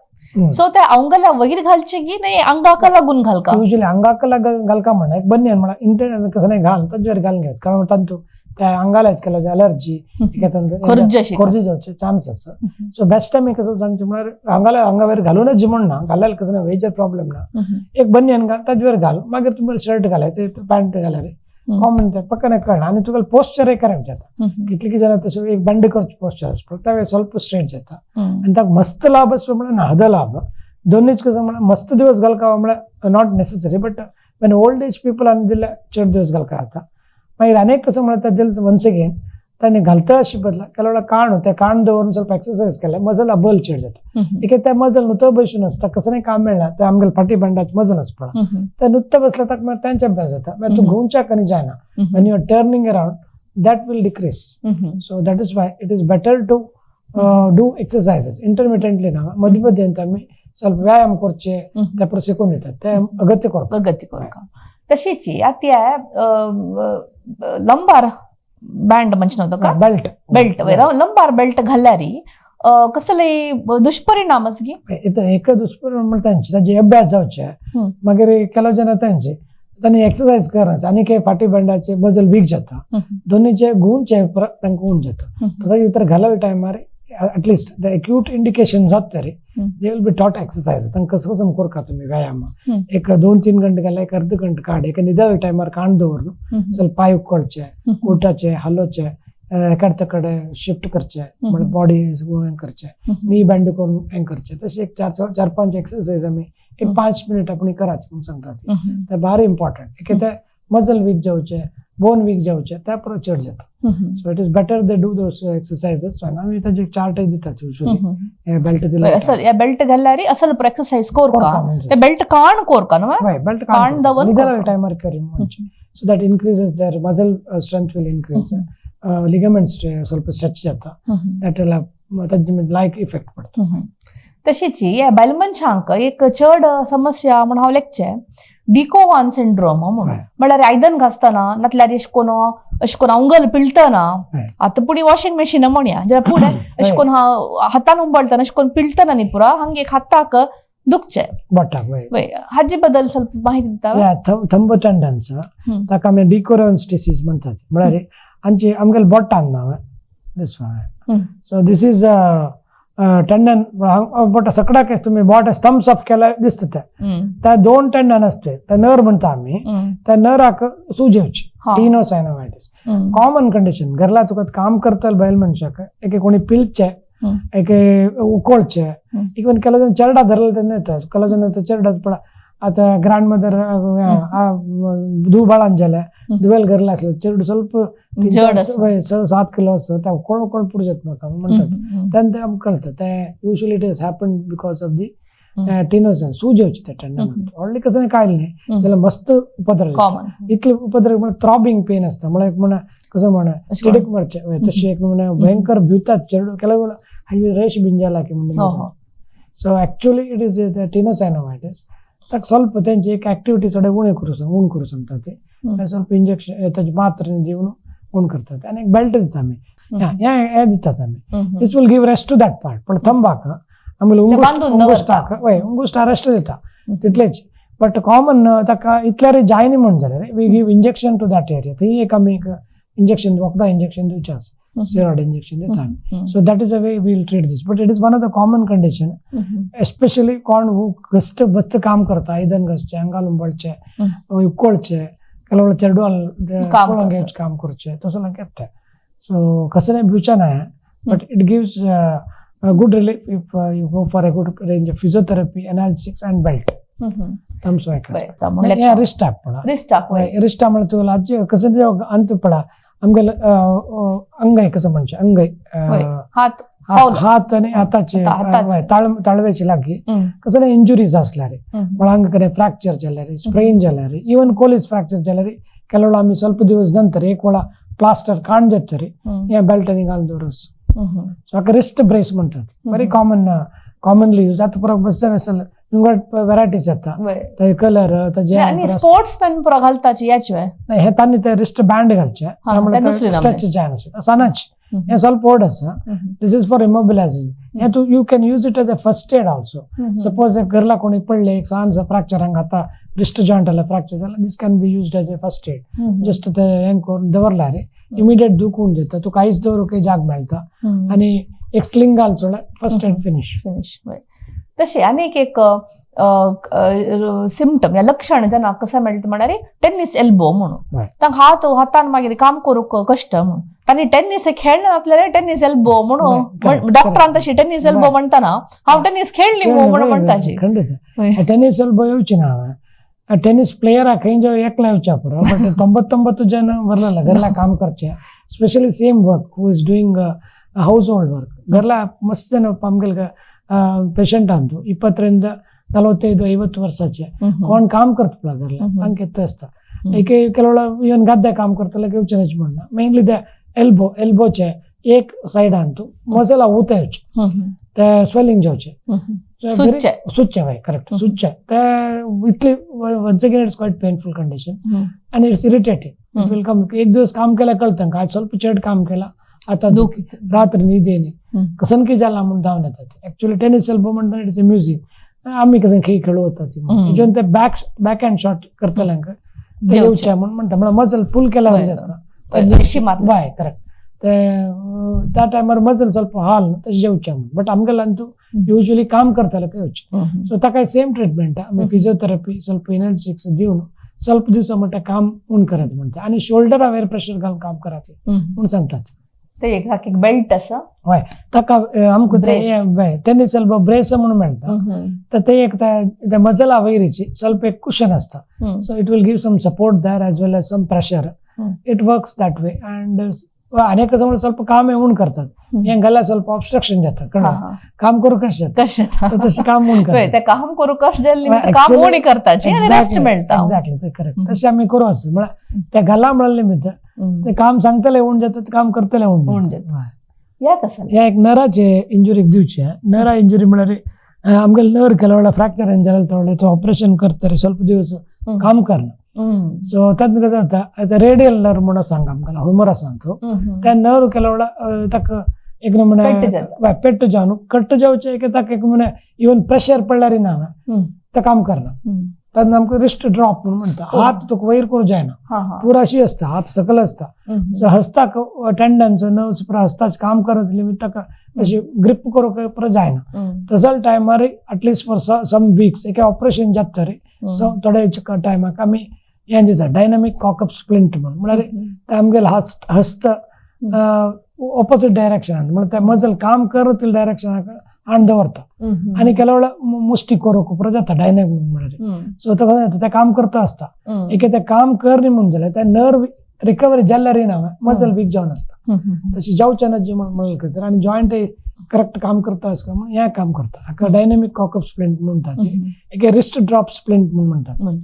सो ते अंगला वयर घालचे की नाही अंगाक लागून घालका? युजली अंगाक लागून घालका म्हणा एक बन्य म्हणा इंटर कसं नाही घाल ताजेर घालून घेत कारण तांतू त्या अंगालाच केलं अलर्जी खर्जी जावचे चान्स आसा. सो बेस्ट आमी कसं सांगचें म्हळ्यार अंगाला अंगावर घालूनच म्हण ना घाल्यार कसं ना मेजर प्रॉब्लेम ना. एक बनियन घाल ताजेर घाल मागीर तुमकां शर्ट घालाय ते पॅन्ट घाल्यार कॉमन ते पक्का नाही कळना. आनी तुका पोस्चरय करेक्ट जाता. कितले की जाणां तशें एक बंड करचें पोस्चर आसता त्या स्वल्प स्ट्रेट जाता आनी ताका मस्त लाभ आसता म्हळ्यार ना अर्द लाभ दोनूच कसं म्हळ्यार मस्त दिवस घालका म्हळ्यार not necessary but when old age people आनी दिल्यार चड दिवस घालका जाता. मागीर अनेक कसं म्हळ्यार ताजेर वन्स अगेन ताणें घालता अशी बदला केल्या वेळार काण त्या काण दवरून ಸ್ವಲ್ಪ एक्सरसाइज केल्यार मजल बल चड जाता. एक त्या मजल नुतो बसून आसता कसं नाही काम मेळना ते आमगेले फाटी बंडाचे मजल आसता पळय ते नुत्तो बसल्या ताका मागीर तांचे अभ्यास जाता मागीर तूं घुंवच्याक आनी जायना when you are turning around that will decrease. So that is why it is better to do exercises intermittently ना मदीं मदीं आमी ಸ್ವಲ್ಪ व्यायाम करचे त्या परस शिकून दितात ते अगत्य करपाक अगत्य करपाक. तशीच आतां लंबार बँड म्हणजे नव्हतं का बेल्ट बेल्ट लंबार बेल्ट घालल्यार कसले दुष्परिणाम की एक दुष्परिणाम म्हणजे तांचे ताजे अभ्यास जावचे मागीर ಕೆಲವು ಜನ तांचे तांणी एक्सरसाइज करना आनी काही फाटी बँडाचे मजल वीक जाता दोन्हीचे गुंचे तांकां उण जाता. ताजे भितर घालल्या टायमार at least the acute indication जात तरी they will be taught exercise. तांकां कसं कसं करका तुमी व्यायाम एक 2-3 घंटे घाल्यार एक अर्द घंटे काड एक निदाळ टायमार काण दवरून ಸ್ವಲ್ಪ पाय उकळचे उठाचे हलोचे एकाड तकडे शिफ्ट करचे म्हळ्यार बॉडी हें करचे नी बँड करून हें करचे तशें एक 4-5 एक्सरसाइज आमी एक 5 मिनिट आपण कराच म्हणून सांगतात ते भारी इम्पॉर्टंट. एक ते मजल वीक जावचे बोन वीक जावचे त्या परत चड जाता. So it is better they do those exercises. आमी ताजे चार्टय दितात युजली बेल्ट दिला असल या बेल्ट घालल्यार असल एक्सरसाइज कोरका ते बेल्ट काण कोरका न्हू बेल्ट काण दवर निदाळ टायमार करी so that increases their muscle strength will increase ligaments ಸ್ವಲ್ಪ स्ट्रेच जाता that ताजे लायक इफेक्ट पडटा. तशीच ह्या बायल मनशांक एक चड समस्या म्हण हांव लेखचें डिकोवान सिंड्रोम म्हणून म्हळ्यार आयदन घासतना नातल्यार अशें कोण अशें कोण अंगल पिळटना आतां पूण वॉशिंग मशीन म्हणया जाल्यार पूण अशें कोण हातान उंबळटना अशें कोण पिळटना न्ही पुरा हांगे एक हाताक दुखचें बोटाक. हाजे बद्दल ಸ್ವಲ್ಪ माहिती दिता. थंब टेंडन्स ताका आमी डिकोरन्स डिसीज म्हणतात म्हळ्यार आमचे आमगेले बोटान ना this so this is tendon बोट सगळ्याक तुम्ही बोट थम्स अप केल्यार दिसता ते त्या 2 टेंडन असते त्या नर म्हणता आमी त्या नराक सूज येवची टीनोसायनोवायटिस कॉमन कंडिशन. घरला तुका काम करतले बायल मनशाक एक कोणी पिळचे एक उकोळचे इवन ಕೆಲವು ಜನ ಚರಡ ಧರಲ್ಲ येतात ಕೆಲವು ಜನ चरडा पळा आता ग्रँड मदर धूव बाळान जालें, धुवेल घरला आसलें, चेडूं ಸ್ವಲ್ಪ तीन जड चार आसा. वय, 6-7 किलो आसता, ते कोण कोण पुरजत म्हाका म्हणटात. तेन्ना ते आमकां कळटा ते usually it is happen because of the टेनोसन सूज येवची त्या टेंडन. व्हडली कसं काय न्ही जाल्यार मस्त उपद्रव जाता. कॉमन. इतले उपद्रव म्हळ्यार थ्रॉबिंग पेन आसता, म्हळ्यार एक म्हण कसं म्हण तिडक मारचे, हय, तशी एक म्हण भयंकर भिवतात चेडूं. ಕೆಲವು हांवें रेश बीन जाला की म्हणून. हो हो So actually it is tenosynovitis. ताका ಸ್ವಲ್ಪ तेंची एक ऍक्टिव्हिटी थोडे उणे करूं उण करूं सांगता ते. ते ಸ್ವಲ್ಪ इंजेक्शन, ताजे मात्र दिवन उण करतात आनी एक बेल्ट दिता आमी, हे हे दितात आमी. This will give rest to that part. पण थंबाक आमगेले बांदून उंगुष्टाक, वय, उंगुष्टा रेस्ट दिता तितलेच. बट कॉमन ताका इतल्यार जायनी म्हण जाल्यार we give injection to that area. थंय एक आमी एक इंजेक्शन, वखदां इंजेक्शन दिवचें आसा, स्टेरॉइड इंजेक्शन दिता आमी. So that is a way we'll treat this, but it is one of the common condition, especially कोण घस्त मस्त काम करता, आयदन घासचे, आंगाल उंबळचे, उकळचे, ಕೆಲವು चेडवाल काम पळोवंक करतात. काम करचे, तसं येता. सो कसं भिवचे ना, but it gives good relief if you go for a good range of physiotherapy, analgesics and belt. Thumbs. म्हणल्यार रिस्टाक पळा. रिस्टाक, वय. रिस्टा म्हळ्यार तुका आजी कसं ते अंत पळा आमगेले अंगय, कसं म्हणचे अंगय. वय. हात, पावलं. हात आणि हाताचे हाताचे. वय, ताळव्याची लागी कसं इंजुरीज असल्यार, म्हळ्यार अंग कडेन फ्रॅक्चर जाल्यार, स्प्रेन जाल्यार, इवन कोलिस फ्रॅक्चर जाल्यार, ಕೆಲವು आमी ಸ್ವಲ್ಪ ದಿವಸ ನಂತರ एक वेळा प्लास्टर काण जातरी हे बेल्ट आनी घालून दवरस. सो हाका रिस्ट ब्रेस म्हणटात. Very common, commonly use. आतां पुरो बस आसले विंगड व्हेरायटीज येता, ताजे कलर ताजे. आणि स्पोर्ट्स मॅन पुरो घालताची याच वे. हे तांणी ते रिस्ट बँड घालचे. ते दुसरी नामने. स्ट्रेच जायना सनाच हे ಸ್ವಲ್ಪ ಓಡ್ आसा. This is for immobilizing. हे तूं you can use it as a first aid also. Suppose घरला कोणी पडले, एक ल्हानसो फ्रॅक्चर हांगा आता रिस्ट जॉईंट आला फ्रॅक्चर जाला, this can be used as a first aid. Just ते हें करून दवरल्यार इमिडिएट दुखून दिता, तूं कांयच दवरूंक जाग मेळटा आणि एक स्लिंग घाल सोडल्यार फर्स्ट एड फिनिश. फिनिश. तशें आनीक एक सिमटम या लक्षण जेन्ना कसं मेळटा म्हळ्यार टेनिस एल्बो म्हणून. तांकां हात हातान मागीर काम करूंक कश्ट म्हणून तांणी टेनिस खेळना नासल्यार टेनिस एल्बो म्हणून. डॉक्टरान तशी टेनिस एल्बो म्हणटाना हांव टेनिस खेळली म्हणून म्हणटाची. ಖಂಡಿತ ಟೆನ್ನಿಸ್ ಎಲ್ಬೋ येवची ना. टेनिस प्लेयराक खंय जो एकला येवच्या पुरो, बट 99 जन बरलेला घरला काम करचे, specially same work, who is doing household work. घरला मस्त ಜನ आमगेले पेशंट ಅಂತು 20ರಿಂದ 45, 50 वर्साचे कोण काम करता पळय घरला, तांकां येता आसता. एक ಕೆಲವು ಇವನ್ ಗದ್ದೆ काम करतले येवचें म्हणना. मेनली ते एल्बो, एल्बोचे एक सायडान तूं मसल उता येवचे, ते स्वेलिंग जावचे. सुजचे. सुजचे, हय, करेक्ट, सुजचे. ते इतले once again it's quite painful condition and it's irritating. It will come. एक दिवस काम केल्यार कळता, आज ಸ್ವಲ್ಪ चड काम केला, आता दुख रात्र न्हीद येयनी, कसनकी जाला म्हूण धांवन येतात. एक्चुअली टेनिस एल्बो म्हणटा it's a music. आमी कसं खेळ खेळू वता ती ते बॅक बॅक हँड शॉट करतल्यांक ते येवचे म्हूण म्हणटा. म्हळ्यार मजल फूल केल्यावर जाता. अशी मारली. बाय, करेक्ट. ते त्या टायमार मजल ಸ್ವಲ್ಪ हाल तशें जेवचें म्हूण, बट आमगेल्यान तूं युजली काम करतले येवचें. सो ताका सेम ट्रिटमेंट आमी फिजियोथेरपी, ಸ್ವಲ್ಪ एनाल्जेसिक्स दिवन ಸ್ವಲ್ಪ दिवसा म्हणटा काम उण करात म्हणटा आनी शोल्डरा वयर प्रेशर घालून काम करात म्हूण सांगतात. ते एक एक बेल्ट आसा. हय, ताका आमकां ते टेनिस एल्बो ब्रेस म्हणून मेळटा. तर ते एक ते मजला वयरीची ಸ್ವಲ್ಪ एक कुशन आसता. So it will give some support there as well as some pressure. It works that way. And अनेक जण ಸ್ವಲ್ಪ काम उण करतात, हे गला ಸ್ವಲ್ಪ ऑब्स्ट्रक्शन जाता, काम करू कशें जाता. कशें तशें काम उण करतात. ते काम करू कशें जालें, काम उणी करताची आनी रेस्ट मेळटा. एक्झॅक्टली, ते करेक्ट. तशें आमी करू आसा. म्हळ्यार ते गला म्हणले निमित्त ते काम सांगतले उण जाता, ते काम करतले उण जाता. या कसं ह्या एक नराचे इंजुरीक दिवचे. नरा इंजुरी म्हळ्यार आमगेले नर ಕೆಲವು ವೇಳೆ फ्रॅक्चर जाल्यार थोडे तो ऑपरेशन करतरे ಸ್ವಲ್ಪ दिवस काम करना. सो तातूंत कसं जाता, आतां रेडियल नर्व म्हणून सांग आमकां हुमर आसा तो, त्या नर्व ಕೆಲವು ವೇಳೆ ताका एक नमुने पेट्ट जावन कट्ट जावचे की ताका एक नमुने इवन प्रेशर पडल्यार ना ते काम करना. तातूंत आमकां रिस्ट ड्रॉप म्हणून म्हणटा. हात तुका वयर करूं जायना, पुरा अशी आसता, हात सकयल आसता. सो हस्ताक टेंडन्स नर्व्स पुरा हस्ताच काम करत निमित्त ताका अशी ग्रीप करूंक पुरो जायना. तसल टायमार at least for some weeks एक ऑपरेशन जाता तरी सो थोडे टायमाक आमी हें दिता, डायनामीक कॉकअप स्प्लिंट म्हणून. म्हळ्यार ते आमगेले हस्त ऑपोजीट डायरेक्शनान, म्हळ्यार ते मजल काम करत डायरेक्शनाक आण दवरता आनी केल्या वेळार मुस्टी करूंक पुरो जाता डायनॅमिक म्हणल्यार. सो तो कशें जाता, तें काम करता आसता. एके तें काम कर न्ही म्हूण जाल्यार तें नर्व रिकवरी जाल्यार ना मजल वीक जावन आसता. तशी जावचें ना जी म्हणल्यार खातीर आनी जॉयंट करेक्ट काम करता आसता म्हणून हें काम करता. हाका डायनॅमिक कॉकअप स्प्लिंट म्हणटात, एके रिस्ट ड्रॉप स्प्लिंट म्हूण म्हणटात.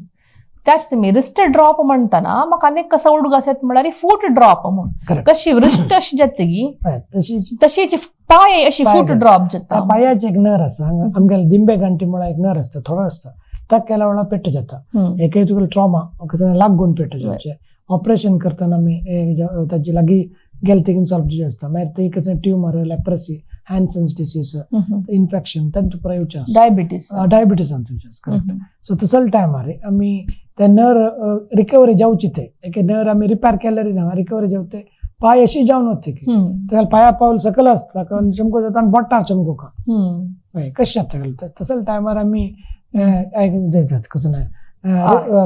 त्याच तुमी रिस्ट ड्रॉप म्हणटाना म्हाका आनीक कसो उडगास येता म्हळ्यार फूट ड्रॉप म्हूण. Correct. कशी रिस्ट अशी जातगी हय, तशी तशीच पांय अशी पांय फूट जाता. ड्रॉप त्या जाता. पांयाचे एक नर आसा हांगा आमगेले दिंबे गांठी म्हळ्यार एक नर आसता, थोडो आसता, ताका केल्या वेळार पेट्ट जाता. एके तुगेले ट्रॉमा कसो लागून पेट्ट जावचें, ऑपरेशन करतना आमी ताजे लागीं गेले तिगून सॉल्व दिवचें आसता. मागीर ते कसलें tumour, leprosy, Hansen's disease, infection तांचे पुराय येवचें आसता. डायबिटीस. डायबिटीस येवचें आसता, करेक्ट. सो तसले टायमार आमी ते नर रिकवरी जावची, ते एके नर आमी रिपेर केल्यार ना रिकवरी जावते पांय अशी जावन वता की ताका पांया पावल सकयल आसता, ताका चमको जाता आनी बोटार चमकोका. हय, कशें जाता तसले टायमार आमी दितात कसो ना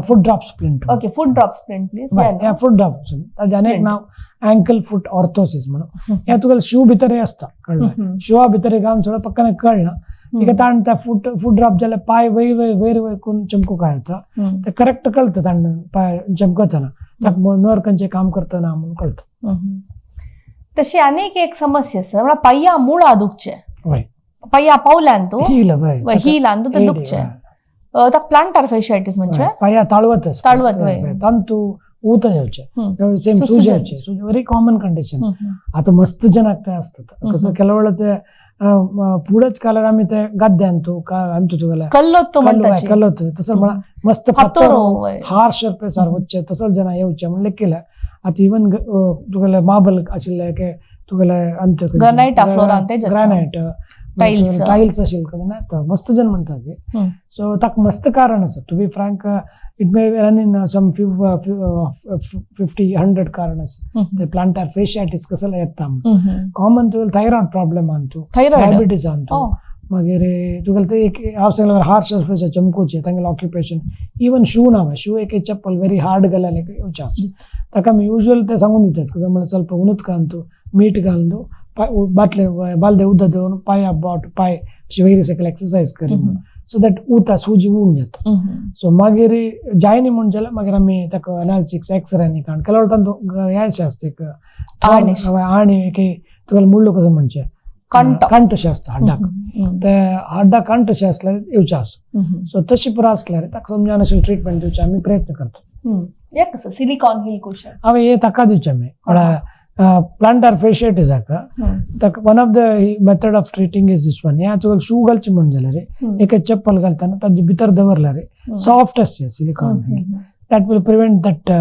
foot drop splint. Okay, foot drop splint please. हे फूट ड्रॉप ताजें आनी एक Splint. नांव अँकल फूट ऑर्थोसिस म्हणून. हें तुका शू भितर आसता, कळ्ळें? शुआ भितर घालून थोडो पक्काने कळना तिका ताण त्या फूट फूट ड्रॉप जाल्यार पांय वयर वयर वयर वयर करून चमको काय येता, ते करेक्ट कळटा ताण पांय चमकतना ताका नर खंयचें काम करतना म्हणून कळटा. तशी आनीक एक समस्या आसा म्हळ्यार पांया मुळां दुखचे. हय. पांया पावल्यान तूं हील, हय. हिलान तूं ते दुखचे, ताका प्लांटार फेशायटीस म्हणजे पांया ताळवत आसता. ताळवत, हय. तांतू ऊत येवचें, सेम सुजन. सूज येवचें, सूज व्हेरी कॉमन कंडिशन. आतां मस्त जनाक ते आसतात. कसं केल्या वेळार ते पुढेच काल्यार आमी ते गद्दे अंतू अंतू तुगेले कल्लोत्तो म्हणटाची. कल्लोत तसं म्हणा मस्त फातोरो, फातोरो हय. हार्श सरफेसार वचचे तसले जनां येवचे म्हण लेखिले. आतां इवन तुगेले मार्बल आशिल्ले के तुगेले अंत Granite फ्लोरान ते जाता. ग्रानायट Tiles. Tiles आशिल्ले कडेन येता मस्त जन म्हणटात ते. सो ताका मस्त कारण आसा. To be frank, it may run in some few 50 100 कारण आसा ते प्लांटार फेशियाटीस कसले येता म्हण. कॉमन तुगेले thyroid problem Antu, thyroid. Diabetes Antu, मागीर तुगेले ते एक हांव सांगलें हार्श सरफेस चमकोचे तांगेले ऑक्युपेशन, इवन शू ना, शू एक चप्पल व्हेरी हार्ड घाल्यार येवचें आसा. ताका आमी युजल ते सांगून दितात कसं म्हणल्यार ಸ್ವಲ್ಪ उदक घालून मीठ घालून बाटले बालदे उदक दवरून पांया बोट पांय अशे वयर सकयल एक्सरसायज करी म्हणून, सो that उता सुजी उण जाता. सो मागीर जायनी म्हूण जाल्यार मागीर आमी ताका एनालिसिस एक्सरे आनी काडून केल्या वेळार तांतू हें अशें आसता एक आणी. आणी एक तुगेलें मुಳ್ಳು कसं म्हणचें, कांटो. कांटो अशें आसता हाडाक, ते हाडाक कांटो अशें आसल्यार येवचें आसा. सो तशी पुरो आसल्यार ताका समजावन अशें ट्रिटमेंट दिवचें आमी प्रयत्न करता. हे कसं सिलिकॉन हिल कुशन? हांवें हे ताका दिवचें आमी म्हळ्यार प्लांटार फेशियटीस हाका ताका one of the method of treating is this one. हे तुका शू घालचे म्हूण जाल्यार एक चप्पल घालतना ताजे भितर दवरल्यार सॉफ्ट आसचे silicone, that will prevent that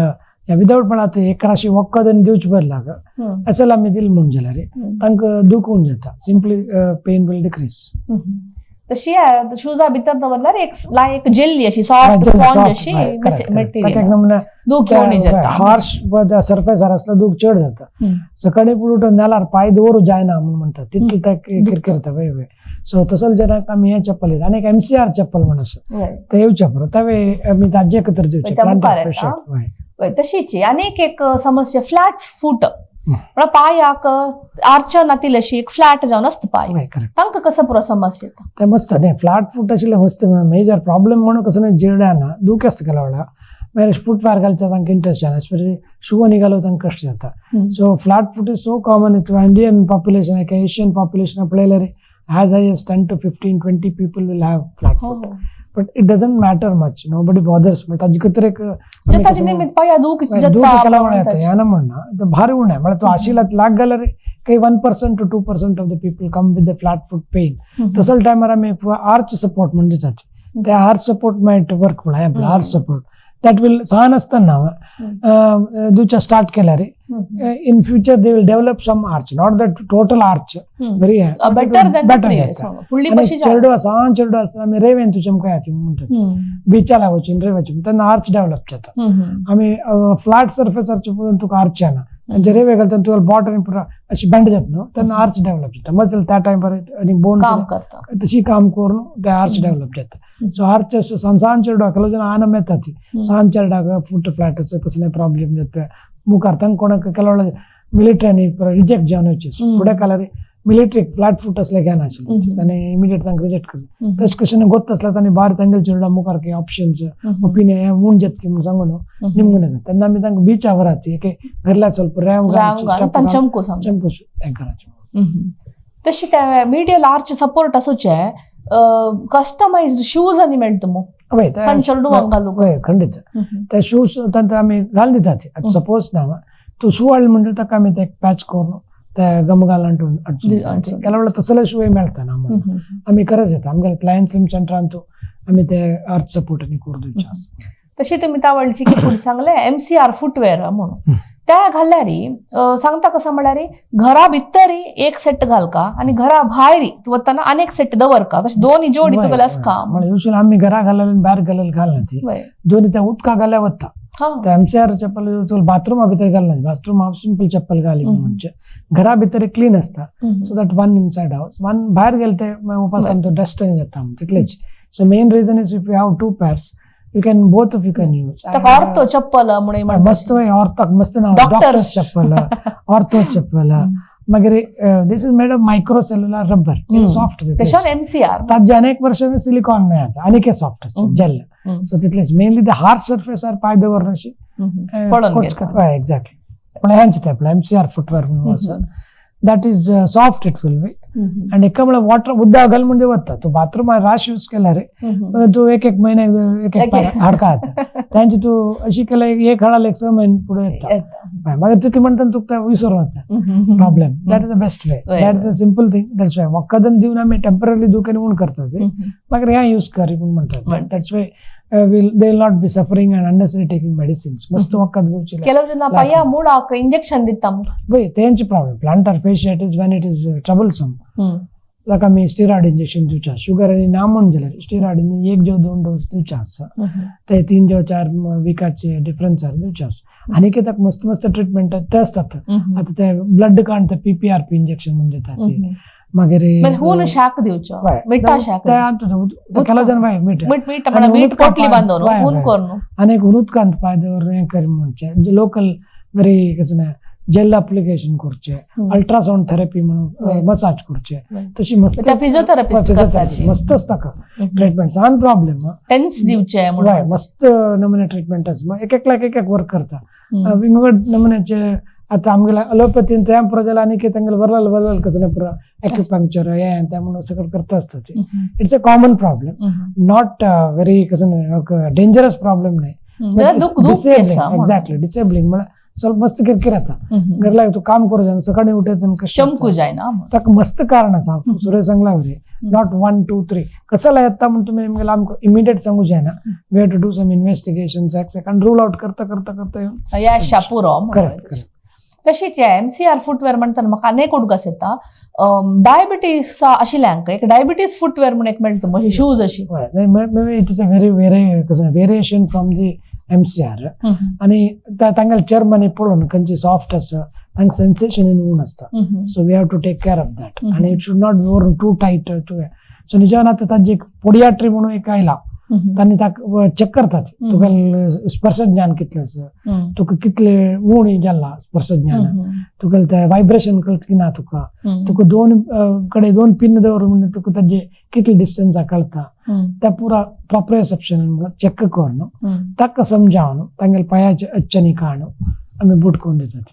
without म्हळ्यार आतां एक राशी वखद आनी दिवचे बदलाक असेल आमी दिल म्हूण जाल्यार तांकां दूख उण जाता, सिंपली पेन will decrease. तशी शूजा भितर दवरल्यार एक लायक जेल्ली अशी सॉफ्ट स्पॉन्ज अशी मटेरियल दूख येवणी जाता. हार्श सरफेसार आसल्यार दूख चड जाता. सकाळी फुडें उठून नेलार पांय दवरूं जायना म्हूण म्हणटात तितले ते किरकिरता वय वय. सो तसले जनाक आमी हें चप्पल दिता आनी एक एमसीआर चप्पल म्हण आसा, ते येवचे पुरो तेवे आमी ताजे एकत्र दिवचे. त्या मुखार येता. हय. तशीच आनीक एक समस्या फ्लॅट फूट, म्हळ्यार पांयाक आर्च नातिल्ली अशी एक फ्लॅट जावन आसता पांय. हय, करेक्ट. तांकां कसो पुरो समस्या येता? ते मस्त न्ही फ्लॅट फूट आशिल्ले मस्त मेजर प्रॉब्लेम म्हणून कसं न्ही जिरड्याना दूख आसता केल्या वेळार, मागीर फुटवेअर घालचे तांकां इंट्रस्ट जायना, एस्पेशली शू आनी घालूं तांकां कश्ट जाता. So flat foot is so common Indian population, Asian population पळयल्यार as high as 10 to 15 20 people will have flat foot, but it doesn't matter much, nobody bothers. But ताजे खातीर एक ताजे निमित्त पांया दूख दूख जाता. केल्या वेळार येता ह्या ना म्हणना, ते भारी उणें म्हळ्यार तूं आशिल्ला लाग घाल्यार काही 1% to 2% of the people come with the flat foot pain. तसले टायमार आमी आर्च सपोर्ट म्हण दितात, ते आर्च सपोर्ट मायट वर्क म्हळ्यार आर्च सपोर्ट that will सान आसतना दिवच्या स्टार्ट केल्यार in future they will develop some arch, not that total arch, very better than better जाता. फुडली आनी कशी चेडू आसा, सान चेडू आसा, आमी रेवेन तुजे आमकां येता म्हणटात बिचाला वचून रेवेचे, तेन्ना आर्च डेव्हलप जाता. आमी फ्लॅट सरफेसार तुका आर्च येना, तांचे रेवे घालता तुका बोट आनी पुरा अशी बँड जाता न्हू, तेन्ना आर्च डेव्हलप जाता, मसल त्या टायमार आनी बोन काम करता. तशी काम करून ते आर्च डेव्हलप जाता. सो आर्च सान सान चेडवाक केलो जाल्यार आनम येता ती सान चेडवाक फूट फ्लॅटाचो कसले प्रॉब्लेम जाता मुखार तांकां कोणाक केलो मिलिटरी रिजेक्ट जावन वचचे फुडें काल्यार मिलिटरी फ्लॅट फूट असले घेनाशिल्ले आनी इमिडिएट तांकां रिजेक्ट करता. तशें कशें गोत्त आसल्यार तांणी बार तांगेले चेडवा मुखार की ऑप्शन्स ओपिनियन म्हूण जेत की म्हूण सांगून निमगून येता. तेन्ना आमी तांकां बिचा व्हरात, एक घरल्या ಸ್ವಲ್ಪ र्याम चमकू चमकू हें करायचें. तशी त्या मिडियल आर्च सपोर्ट आसूचे कस्टमाइज्ड शूज आनी मेळटा मू. हय. सण चेडवांक घालूंक. हय, खंडीत. ते शूज तांकां आमी घालून दितात. आतां सपोज ना तूं शू हाडले म्हणटकीर ताका आमी ते पॅच करून ते गम घालून हाडून ಕೆಲವು ವೇಳೆ तसले शूय मेळटा ना म्हणून आमी करत येता. आमगेले क्लायंट स्लिम सेंटरान आमी ते आर्च सपोर्ट आनी करून दिवचे आसा. तशी तुमी तावळची की फुडें सांगले एमसीआर फुटवेअर म्हणून, त्या घाल्यार सांगता कसं म्हळ्यार घरा भितर एक सेट घालका आणि घरा भायर वतना अनेक सेट दवरका, तशें दोन्ही जोडी तुगेले आसका. म्हळ्यार युजली आमी घरा घालले आनी भायर घालले घालना ती, दोन्ही त्या उदका घाल्या वता. त्या एमसीआर चप्पल तुका बाथरूमा भितर घालना, बाथरूम सिंपल चप्पल घाली म्हणजे घरा भितर क्लीन आसता. So that one inside house, one भायर गेले ते उपास तो डस्ट जाता तितलेच. So main reason is if you have two pairs you can both of you can use. ताका ऑर्थो चप्पल म्हणून मस्त ऑर्थो मस्त नाव, डॉक्टर्स चप्पल, ऑर्थो चप्पल. मागीर this is made of micro cellular rubber, soft. MCR ताजे अनेक वर्ष सिलिकॉन नाही आता आनीक सॉफ्ट आसता जेल. सो तितलेच मेनली ते हार्ड सर्फेसार पांय दवरनाशी. एक्झॅक्टली. पण ह्यांचे ते आपलं एमसीआर फुटवेअर म्हणून आसा, that is soft it will be. आनी एका म्हळ्यार वॉटर उदक घाल म्हणजे वता तूं बाथरूमार राश यूज केल्यार तूं एक एक महिन्याक एक एक हाडका येता तांचे. तूं अशी केल्यार एक हाडाल एक 6 म्हयने फुडें येता. मागीर तितलें म्हणटा तुका विसरून वता problem. That is the best way, that is a simple thing. That's why वखदान दिवन आमी टेंपररी दुखेन म्हूण करतात, मागीर हें यूज कर म्हूण म्हणटात. That's why will they will not be suffering and unnecessary taking medicines. मस्त वखद घेवचे. ಕೆಲವು ಜನ ಪಯ್ಯ ಮೂಳಾಕ ಇಂಜೆಕ್ಷನ್ दिता. वय तेंची problem plantar fasciitis when it is troublesome, ताका आमी स्टिरॉयड इंजेक्शन दिवचें. शुगर आनी ना म्हूण जाल्यार स्टिरॉयड एक जेव 2 डोस दिवचे आसा, ते 3 जेव 4 विकाचे डिफरन्सार दिवचे आसा. आनी ताका मस्त मस्त ट्रिटमेंट ते आसतात. आतां ते ब्लड काडून ते पीपीआरपी इंजेक्शन म्हूण दितात. मागीर हून शाक दिवचो, मिठा शाक. ಕೆಲವು ಜನ ಬಾಯ್ मीठ मीठ मीठ पोटली बांदून हून करून आनी एक उदकांत पांय दवरून हें कर म्हणचें लोकल बरी कसं जेल अप्लिकेशन करचे, अल्ट्रासाउंड थेरपी म्हणून मसाज करचे, तशी मस्त फिजियोथेरपिस्ट मस्त आसता ट्रिटमेंट. सान प्रॉब्लेम टेन्स दिवचे मस्त नमुने ट्रिटमेंट आसा. एक एकल्याक एक एक वर्क करता विंगड नमुन्याचे. आतां आमगेल्या अलोपॅथीन ते पुरो जाल्यार आनी तांगेले बरल बरल कसं पुरो एक्युपंक्चर हें तें म्हणून सगळें करता आसता. ते it's a common problem, not very कसं डेंजरस प्रॉब्लेम न्हय. एक्झॅक्टली डिसेबलिंग म्हळ्यार ಸ್ವಲ್ಪ मस्त किरकिर येता घरला तूं काम करूं जायना, सकाळी उठत चमकू जायना. ताका मस्त कारण आसा. सुरेश सांगला बरे not 1 2 3 कसाला येता म्हण तुमी निमगेले आमकां इमिडिएट सांगू जायना. We have to do some investigation and rule out करता करता करता. पुरो. Correct correct. तशीच एमसीआर फुटवेअर म्हणटाना म्हाका अनेक उडगास येता डायबिटीस आशिल्ल्यांक एक डायबिटीस फुटवेअर म्हणून एक मेळटा अशी शूज अशी. It is a very very variation from the MCR. आनी तांगेले चर्मानी पळोवन खंयची सॉफ्ट आसा तांकां सेन्सेशन उण आसता. So we have to take care of that आनी it should not be worn too tight too. So निजान आतां ताजी एक पोडियाट्री म्हणून एक आयला, तांणी ताका चॅक करतात तुका स्पर्श ज्ञान कितलें आसा, तुका कितले उणी जाला स्पर्श ज्ञान, तुका ते वायब्रेशन कळत की ना, तुका तुका 2 कडे 2 पिन दवर म्हणजे तुका ताजे कितले डिस्टन्स कळता त्या पुरा प्रॉपरिसेप्शन चेक करून ताका समजावन तांगेले पांयाचे अडचणी काडून आमी बूट करून दितात.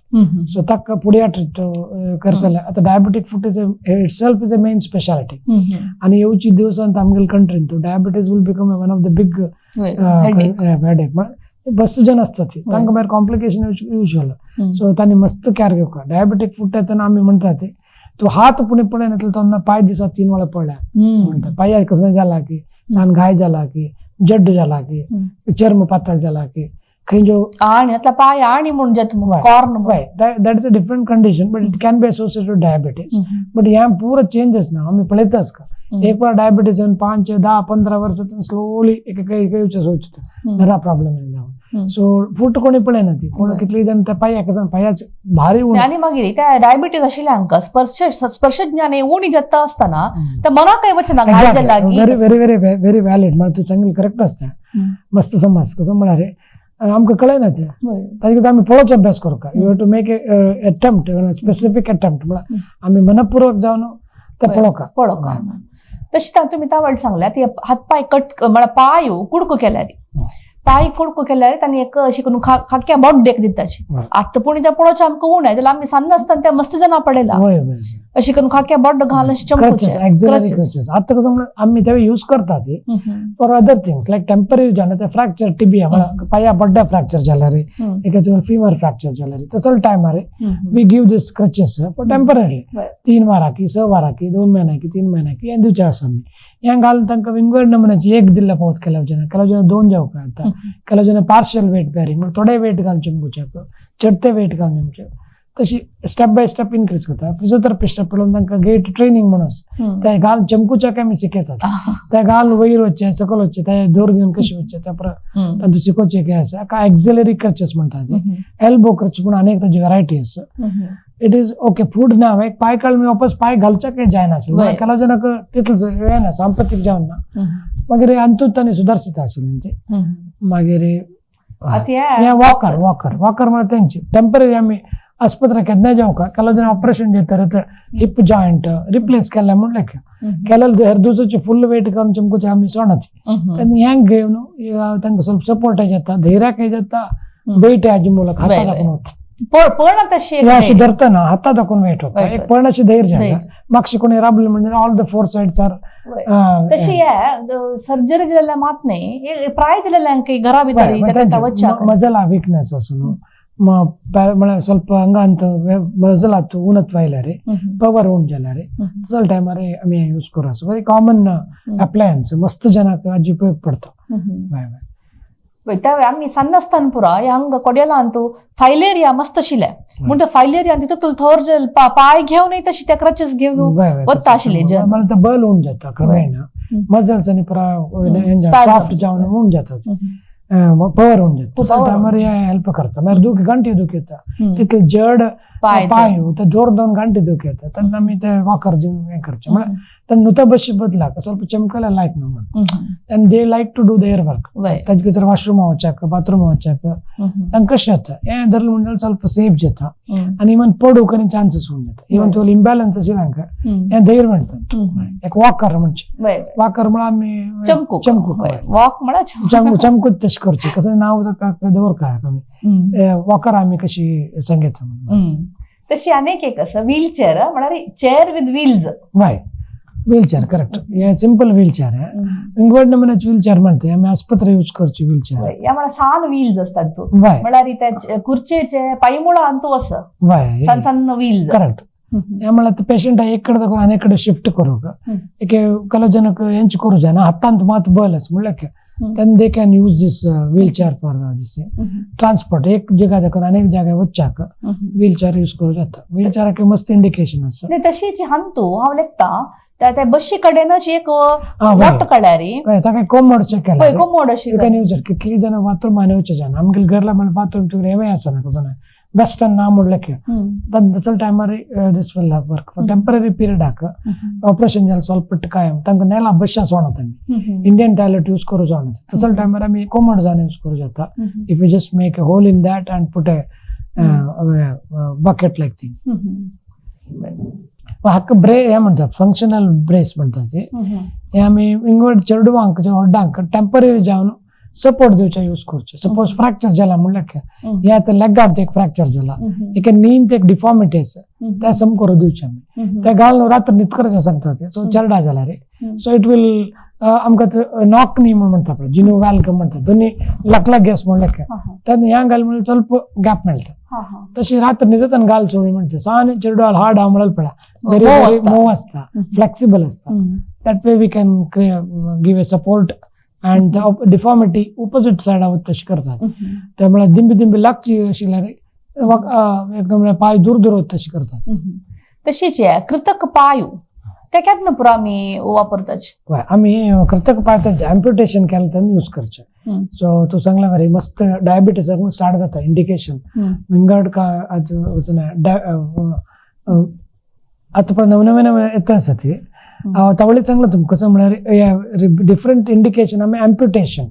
सो ताका पोडियाट्री करतले. आतां diabetic foot is itself is a main speciality. आनी येवची दिवसांत आमगेले कंट्रीन diabetes will become one of the big headache. बस जन आसतात तांकां मागीर कॉम्प्लिकेशन युज्युअल. सो तांणी मस्त केअर घेवका. डायबेटीक फूट येतना आमी म्हणटात तूं हात पुणे पळय नातले तो पांय दिसा 3 वेळा पळ्ळ्या म्हणटा. पांया कसं जाला की सान घाय जाला की जड्ड जाला की चर्म पातळ जाला की खंय जो आणि आता पाय आणि म्हणून corn. That is a different condition but it can be associated with diabetes. But ह्या पुरो चेंजेस ना आमी पळयताच का एक वेळा डायबिटीज 5 10 15 वर्सां स्लोली एक एक सोचता नरा प्रॉब्लेम जावन. सो फूट कोणी पळयना ती कोण कितली जण त्या पांयाक पांयाच भारी. आनी मागीर त्या डायबिटीज आशिल्ल्यांक स्पर्शज्ञान उणी जाता आसतना त्या मनाक वचना. Very very very very valid. म्हळ्यार तूं सांगलें करेक्ट आसता. मस्त समज कसं म्हळ्यार आमकां कळना ते. ताजे आमी पळोवचो अभ्यास करूका. You have to make a attempt, specific attempt. म्हळ्यार आमी मनपूर्वक जावन ते पळोवका. पळोवका. तशें तुमी तावळ सांगल्या ती हातपाय कट म्हळ्यार पाय कुडको केल्यार, पाय कुडको केल्यार तांणी एक अशी करून खाक्या बोड्डेक दिताची. आतां पूण ते पळोवचें आमकां उणें जाल्यार आमी सान्न आसतना ते मस्त जाणां पडयला अशी करून खाक्या बोड्ड घालून अशें चमकुचें. आतां कसं म्हणल्यार आमी ते यूज करतात for other things like temporary जावन ते फ्रॅक्चर टिबिया म्हळ्यार पाया बोड्ड्या फ्रॅक्चर जाल्यार, एका फिमर फ्रॅक्चर जाल्यार तसो टायमार we give this crutches for temporary. 3 वाराकी, 6 वाराकी, 2 महिन्याकी, 3 महिन्याकी हें दिवचें आसा आमी. हें घालून तांकां विंगड नमुन्याची एक दिल्ल्या पावत केल्या जाण, ಕೆಲವು ಜನ 2 जावंक जाता, ಕೆಲವು ಜನ पार्शियल वेट बेरिंग म्हणल्यार थोडे वेट घालून चमकुच्याक, चडते वेट घालून चमकुच्याक, तशी स्टेप बाय स्टेप इनक्रीज करता. फिजियोथेरपिस्ट पळोवन तांकां गेट ट्रेनिंग म्हणून ते घाल चमकुच्याक आमी शिकयतात. ते घाल वयर वचचें, सकयल वचचें, ते दोर घेवन कशें वचचें त्या तांतूं शिकोवचें कितें आसा. हाका एक्झिलरी क्रचेस म्हणटात, एल्बो क्रच म्हूण आनी एक ताजी व्हेरायटी आसा. It is okay food ना एक पाय काडून वापस पाय घालच्याक जायनासलें. ಕೆಲವು ಜನಕ್ಕೆ तितलें येना सांपत्तीक जावन ना मागीर अंतूत तांणी सुदारसिता आशिल्लें ते. मागीर हे वॉकर वॉकर वॉकर म्हळ्यार तेंची टेंपररी आमी आस्पत्रे केन्ना जावका. ಕೆಲವು ಜನ ऑपरेशन जाता हिप जॉयंट रिप्लेस केल्या म्हूण लेखा ಕೆಲವು हेर दुसऱ्याचे फुल वेट करून चमकुचे आमी सोडना. तेन्ना हेंग घेवन तांकां ಸ್ವಲ್ಪ सपोर्ट जाता, धैर्याकय जाता, वेट हाजे ಮೂಲಕ हाता दाखोवन वता. पण तशी अशी धरतना हाता दाखोवन वेट होता, एक पण अशी धैर्य जाला मागशी कोणी राबले म्हणजे all the 4 sides are. तशी सर्जरी जाल्ल्या मात न्ही, प्राय जाल्ल्यांक घरा भितर मजल विकनेस आसून म्हळ्यार ಸ್ವಲ್ಪ ಹಂಗ ಅಂತ ಮಜಲ್ ಆತು ಉನ್ನತ ವೈಲಾರೆ ಪವರ್ ಉಂಡ್ जाल्यार तसो टायमार आमी यूज करू. आसा कॉमन अप्लायन्स, मस्त जनाक आजी उपयोग पडता. आमी सಣ್ಣ आसतना पुरा हांगा कोड्याला अंतू फायलेरिया मस्त आशिल्लें म्हूण ते फायलेरिया तितून थोर पाय घेवन तशी त्या क्रचेस घेवन वता आशिल्ले जन. म्हळ्यार बल उंड जाता क्रमेण, मजल्स आनी पुरा सॉफ्ट जावन उंड जाता, पवर उंड जाता. तसो टायमार हे हेल्प करता. मागीर दुखी गांठी दुख येता, तितले जड पाय ते दोर 2 गांठी दुख येता तेन्ना आमी ते वॉकर दिवन हें करचें. म्हळ्यार तेन्ना नुतो बशी बदलाक ಸ್ವಲ್ಪ चमकले लायक न्हू म्हणून and they like to do their work. ताजे भितर वॉशरूम वच्याक, बाथरूम वच्याक तांकां कशें जाता हें धरलें म्हणल्यार ಸ್ವಲ್ಪ सेफ जाता आनी इवन पडूंक आनी चान्सीस उण जाता. इवन तुका इम्बॅलन्स आशिल्ले हांकां हें धैर्य मेळटा. एक वॉकर म्हणचे वॉकर म्हळ्यार आमी चमकूक चमकूक वॉक म्हळ्यार चमकूच तशें करचें. कसं नांव ताका दवर काय आमी वॉकर आमी कशी सांगता. तशी अनेक एक आसा व्हीलचेअर म्हळ्यार चेअर विथ व्हील्स. हय, व्हीलचेअर करेक्ट. हे सिंपल व्हीलचेअर आहे. विंगड नमुन्याची व्हीलचेअर म्हणते आमी आस्पत्रे यूज करची व्हीलचेअर. या म्हळ्यार सान व्हील्स असतात तू म्हळ्यार त्या खुर्चेचे पायमुळा अंतू असं सण सಣ್ಣ व्हील्स. करेक्ट. या म्हळ्यार पेशंट एक कಡೆ अनेक कಡೆ शिफ्ट करूक एक ಕೆಲವು ಜನಕ್ಕೆ ಹೆಂಚು करू जायना हातांत मात बल आसा म्हणल्यार then they can use this wheelchair for this transport. एक जागा दाखोवन अनेक जाग्यार वच्चाक व्हीलचेअर यूज करू जाता. व्हीलचेअराक मस्त इंडिकेशन आसा. तशीच हांतू हांव लेखता त्या बशी कडेनच एक वाट काडल्यार ताका कोमोड केला, कोमोड अशी you can use it. कितली जण बाथरूम आनी वचचे जायना. आमगेले घरला म्हळ्यार बाथरूम तुका हेंय आसना कसो ना वेस्टर्न ना म्हणल्यार तसो टायमार this will work for temporary पिरियडाक. Operation जालें ಸ್ವಲ್ಪ कायम तांकां नेला बश्या सोडना आमी इंडियन टॉयलेट यूज करू जावना. तसो टायमार आमी कोमोड जावन यूज करू जाता. If you just make a hole in that and put a bucket like thing. हाका ब्रे हे म्हणतात फंक्शनल ब्रेस म्हणतात ते. हे आमी विंगड चेडवांक व्हड्डांक टेंपररी जावन सपोर्ट दिवचे यूज करचे. सपोज फ्रॅक्चर जाला म्हणल्यार हे आतां लेगांत एक फ्रॅक्चर जाला, एके नीन एक डिफॉर्मिटी आसा त्या सम करून दिवचे आमी. ते घालून रात्र न्हिदकराचें सांगतात. सो चेरडा जाला रे, सो it will आमकां नॉक नी म्हूण म्हणटा पळय, जिनू व्हॅल्क म्हणटा, दोनी लकला गॅस म्हणल्यार तेन्ना ह्या घाल म्हणल्यार ಸ್ವಲ್ಪ गॅप मेळटा. तशी रात्र न्हिदताना घाल चोळी म्हणटा सान चेडवाल हार्ड हा म्हणल्यार पळय व्हेरी व्हेरी मोव आसता, फ्लेक्सिबल आसता. That way we can give a support and deformity opposite side आहोत तशी करतात. त्यामुळे दिंबी दिंबी लागची अशी एकदम पाय दूर दूर होत तशी करतात. तशीच कृतक पायू त्या केन्ना पुरो आमी वापरतात. आमी कृतक पाय अम्प्युटेशन केलें तेन्ना यूज करचे. सो तूं सांगला मरे मस्त डायबिटीस स्टार्ट जाता इंडिकेशन विंगड का वचना आतां पळय नवे नवे नवे येता आसा ती तवळे सांगला तुमकां. कसं म्हळ्यार डिफरंट इंडिकेशन आमी अम्प्युटेशन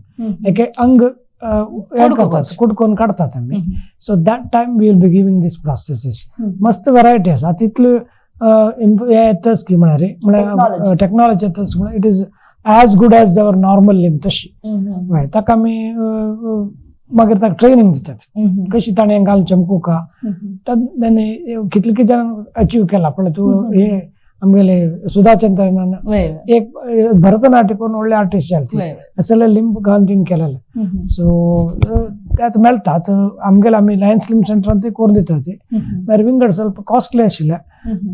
एक अंग करतात, कुडकोवन काडतात आमी. So that time we will be giving this prosthesis. मस्त व्हरायटी आसा तितल्यो हे येताच की म्हळ्यार म्हळ्यार टॅक्नॉलॉजी येताच म्हळ्यार it is as good as our normal limb तशी. हय, ताका आमी मागीर ताका ट्रेनिंग दितात कशी ताणें घाल चमकुका ताणें कितले कितें अचीव केला. पळय तूं हे आमगेले सुधा चंद्रनान एक भरतनाट्य करून व्हडले आर्टिस्ट जाले असले लिंब घालून तिणें केलेले. सो ते आतां मेळटा. आतां आमगेले आमी लायन्स लिंब सेंटरान ते करून दितात. ते मागीर विंगड ಸ್ವಲ್ಪ कास्टली आशिल्ले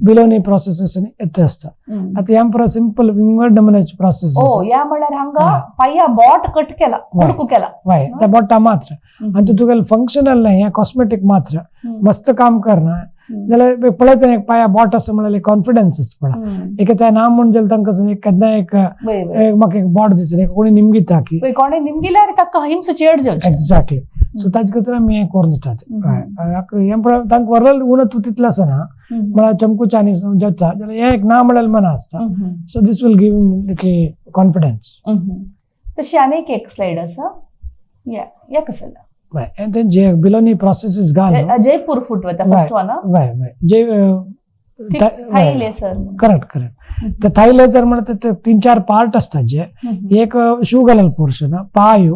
बिलोनी प्रोसेसीस येता आसता. आतां ह्या पुरो सिंपल विंगड नमुन्याचे प्रोसेसीस. ह्या म्हणल्यार हांगा पाया बोट कट केला, कुडकू केला. हय, त्या बोटा मात्र. आनी तुगेले फंक्शनल न्हय, हें कॉस्मेटीक मात्र. मस्त काम करना जाल्यार पळयता एक पाया बोट आसा म्हणल्यार कॉन्फिडन्स आसा पळय. एक त्या ना म्हूण जाल्यार तांकां एक केन्ना एक म्हाका एक बोट दिसलें कोणी निमगिता की कोणी निमगिल्यार ताका हिंस चेड जावचें. एक्झॅक्टली. सो ताजे खातीर आमी हें करून दितात. हें पळय तांकां व्हरलें उणो तूं तितलें आसना म्हळ्यार चमकूच्या आनी जाता जाल्यार हें एक ना म्हणल्यार मना आसता. So this will give little confidence. तशी आनीक एक स्लायड आसा. या कसं जे बिलोनी प्रोसेसीस घाल जयपूर फूट वता फर्स्ट वन. हय हय, जे थाई लेसर. Correct correct. ते थाई लेसर म्हणल्यार ते 3-4 पार्ट असतात. जे एक शू घालल पोर्शन, पायो,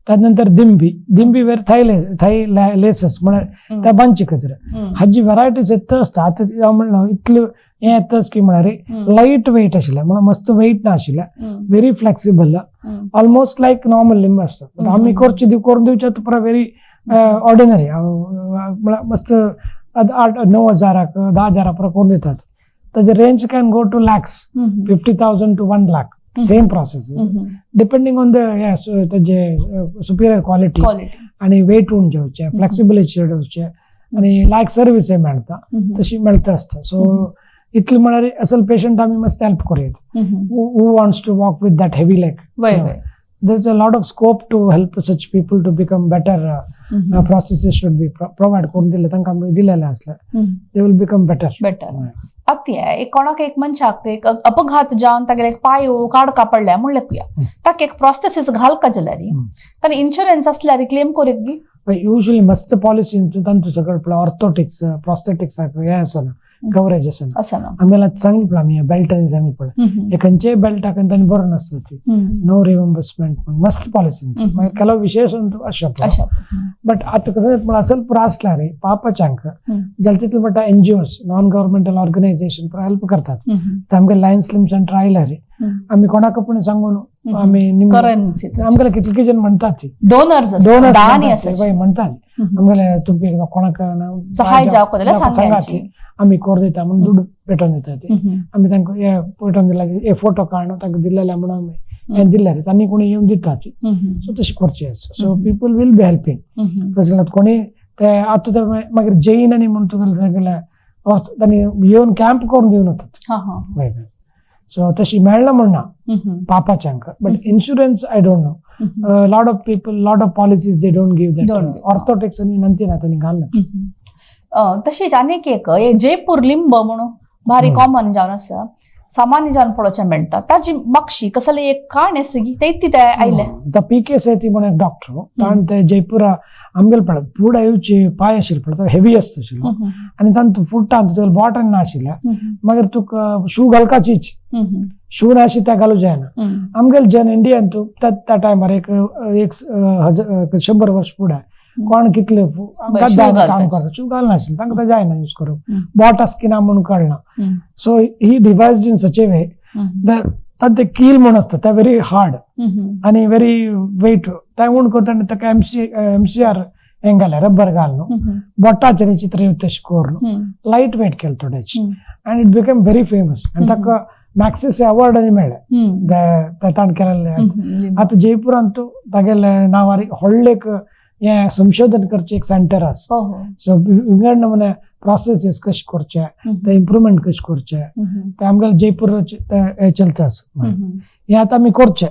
त्यानंतर दिंबी, दिंबी वेर थाई लेस, थाई लेसस म्हळ्यार त्या बांदची खातीर. हाजी व्हरायटीज येत आसता. आतां हांव म्हणलें इतल्यो हें येताच की म्हळ्यार लायट वेट आशिल्लें, म्हळ्यार मस्त वेट ना आशिल्लें, very flexible, almost like normal limb आसता. आमी करची करून दिवचे पुरा व्हेरी ऑर्डिनरी म्हळ्यार मस्त 8-9 हजाराक 10 हजारा पुरा करून दितात. ताजे range can go to lakhs, 50,000 to 1 lakh. Same processes depending on the ताजे सुपिरियर क्वालिटी आनी वेट उण जावचें, फ्लेक्सिबिलिटी चड आनी लायक सर्वीस मेळटा तशी मेळटा आसता. सो इतले म्हळ्यार असल पेशंट आमी मस्त हेल्प करूं. Who wants to walk with that heavy leg, there is a lot of scope to help such people to become better. Processes should be provide करून दिले तांकां आमी दिलेले आसले they will become better. Better. आतां एक कोणाक एक मनशाक एक अपघात जावन तागेले एक पायो काडका पडल्या म्हणल्यार ताका एक प्रोस्थेसीस घालका जाल्यार ताणें इन्शुरन्स आसल्यार क्लेम करूंक गी. युजली मस्त पॉलिसी तांचो सगळें पळय ऑर्थोटिक्स प्रोस्थेटिक्स हें आसना, कवरेज आसना. आसना. आमगेला सांगलें पळय आमी बेल्टांनी सांगलें पळय, खंयचेय बेल्टाक तांणी बरो नासता ती, नो रिएम्बर्समेंट, मस्त पॉलिसी. मागीर ಕೆಲವು विशेष अशें. बट आतां कसं म्हळ्यार असल पुरो आसल्यार पापाच्यांक जाल्यार तितले म्हणटा NGOs, non governmental organisation पुरो हेल्प करतात. आमगे लायन्स लिंब सेंटर आयल्यार आमी कोणाक पूण सांगून आमी आमगेले कितले जण म्हणतात ती डोनर्स डोनर्स म्हणतात आमगेले तुमकां कोणाक सहाय जावंक ती आमी करून दिता म्हणून दुडू पेटोवन दिता ती. आमी तांकां हे पेटोवन दिला, हे फोटो काडून तांकां दिलेले म्हणून आमी हें दिल्यार तांणी कोणी येवन दिता ती. सो तशें करचें आसा. So people will be helping. तशें जाल्यार कोणी ते आतां ते मागीर जैन आनी म्हण तुगेले सगळे तांणी येवन कॅम्प करून दिवन वतात. हय, सो तशी मेळना म्हण ना पापाच्यांक, but insurance I don't know. Lot of people, lot of policies they don't give that. Orthotics आनी नंतर ना तांणी घालना. तशेंच आनीक एक जयपूर लिंब म्हणून भारी कॉमन जावन आसा, सामान्य जावन पळोवचें मेळटा. ताजी मागशी कसले एक काण आसा की ते ते आयले the P K सेती म्हणून एक डॉक्टर ताण ते जयपुरा आमगेले पळय फूड येवची पांय आशिल्ले पळय, हेवी आसता आशिल्लो आनी तांतू फुडटा तुगेले बॉटन ना आशिल्लें, मागीर तुका शू घालकाचीच, शू ना आशिल्ले ते घालूं जायना. आमगेले जन इंडियन तूं त्या टायमार एक 100 वर्स फुडें कोण कितले काम करता, शू घालनाशिल्ले, तांकां ते जायना यूज करूंक, बॉट आसा की ना म्हणून कळना. So he devised in such a way तांचे कील म्हूण आसता ते व्हेरी हार्ड आनी व्हेरी वेट, ते उण करता आनी ताका एमसीआर हें घालें, रबर घाल न्हू, बोटाचेर चित्र येवं तशें करून लायट वेट केलें थोडेच आनी it became very famous. आनी ताका मॅक्सिस अवॉर्ड आनी मेळ्ळें ताणें केलें. आतां जयपुरांत तागेले नांवार व्हडलें एक हें संशोधन करचें एक सेंटर आसा. सो विंगड नमुने प्रोसेसीस कशें करचे, ते इम्प्रुवमेंट कशें करचे, ते आमगेले जयपूर चलता आसा. हें आतां आमी करचें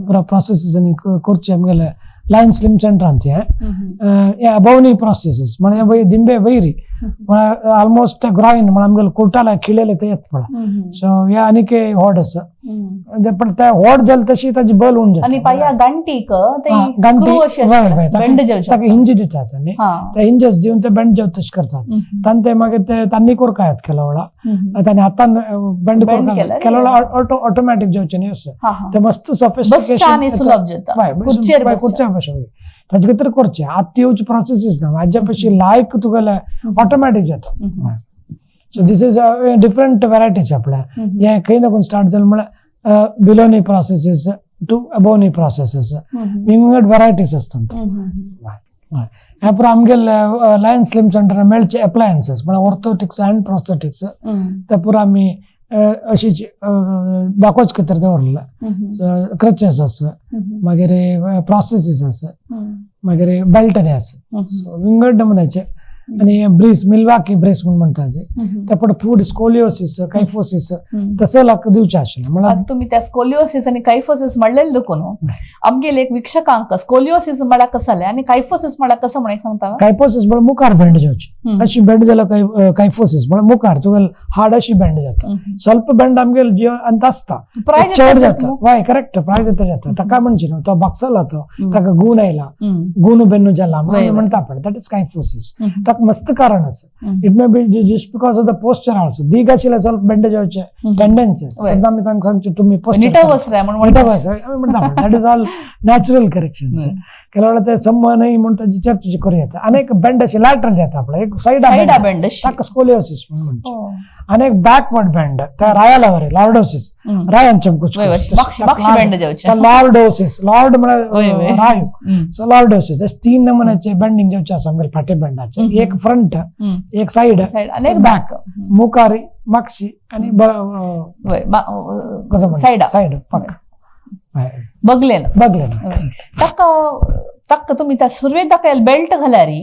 प्रोसेसीस आनी करचें आमगेले लायन्स लिंब सेंटरांत. हें अबवनी प्रोसेसीस म्हळ्यार दिंबे वयरी म्हळ्यार ऑलमोस्ट ग्रॉइन म्हळ्यार आमगेले कुर्टाला खिळेले ते येत म्हळ्यार. सो हे आनीक होड आसा, पण ते होड जाले तशी ताजी बल उण जाता. आणि पाया गांठीक ते गांठी, स्क्रू अशी वय, आसता, वय, बेंड जावं ताका शकता. हिंज दितात आनी ते हिंजस दिवन ते बेंड जावं तशें करतात. तांचे ते मागीर ते तांणी कोरका येत केला वेळा तांणी हातान बेंड बेंड कोरका केल्यार केला वेळा ऑटोमॅटीक जावचें न्ही असं. हा, हा. ते मस्त बसच्या सोफिस्टिकेशन. आनी सुलभ जाता. खुर्चेर बसच्या. खुर्च्या बसच्या ताजे खातीर करचें. आतां येवचे प्रोसेसीस ना, हाज्या पशी लायक तुगेले ऑटोमॅटीक जाता. So this is different varieties आपल्या. हे खंय लागून स्टार्ट जालें म्हळ्यार below knee prosthesis to above knee prosthesis, विंगड व्हरायटीज आसतात. ह्या पुरो आमगेले लायन्स स्लिम सेंटर मेळचे एप्लायन्सीस म्हळ्यार ऑर्थोटिक्स अँड प्रॉस्थेटिक्स, ते पुरो आमी अशीच दाखोवच खातीर दवरलें. क्रचेस आसा, मागीर प्रॉसेसीस आसा, मागीर बेल्ट आसा, विंगड नमुन्याचे. आनी ब्रेस, मिल्वाकी ब्रेस म्हूण म्हणटात ते. ते पण फूड स्कोलियोसिस, कायफोसिस तसं लाग दिवचें आशिल्लें म्हळ्यार. आता तुम्ही त्या स्कोलिओसिस आणि कायफोसिस म्हणलेले देखून आमगेले एक वीक्षकांक स्कोलिओसिस म्हळ्यार कसं जालें आणि कायफोसिस म्हळ्यार कसं म्हणून एक सांगता? कायफोसिस म्हळ्यार मुखार बेंड जावची अशी बेंड जाल्यार कायफोसिस म्हळ्यार मुखार तुगेल हाड अशी बेंड जाता. ಸ್ವಲ್ಪ बेंड आमगेल जे अंत आसता प्राय चड जाता. वय, करेक्ट, प्राय जाता जाता. ताका म्हणचे न्हू तो बागसला, तो ताका गूण आयला, गूण बेन्नू जाला म्हणून म्हणटा आपण, that is kyphosis. ताका मस्त कारण आसा. It may be just because of the posture also. दीग आशिल्ले ಸ್ವಲ್ಪ बेंड जावचे टेंडन्सी आसा. तेन्ना आमी तांकां सांगचे तुमी पोस्चर निट बसरे म्हणून म्हणटा. म्हणटा. That is all natural correction. ಕೆಲವು ವೇಳೆ ते सम्म नाही म्हणून ताची चर्चा करूं येता. आनी एक बेंड अशी लॅटरल जाता आपलं, एक सायडा सायडा बेंड अशी. ताका स्कोलियोसिस म्हणून म्हणचे. आनी एक बॅकवर्ड बेंड त्या रायाला वरे लॉर्डोसिस, रायान चमकूच. वय, वय. बाक्षी बेंड जावचे. लॉर्डोसिस, लॉर्ड म्हळ्यार वय, वय. रायू. सो लॉर्डोसिस, अशे तीन नमुन्याचे बेंडिंग जावचे आसा आमगेले फाटी बेंडाचे. एक फ्रंट, एक सायड, सायड आणि एक बॅक, मुखारी, मागशी आणि वय, कसं म्हणतात? सायडा. सायड पक्का. हय. बगलेन. बगलेन. ताका ताका तुम्ही त्या सुरवेक दाखयल बेल्ट घाल्यारी,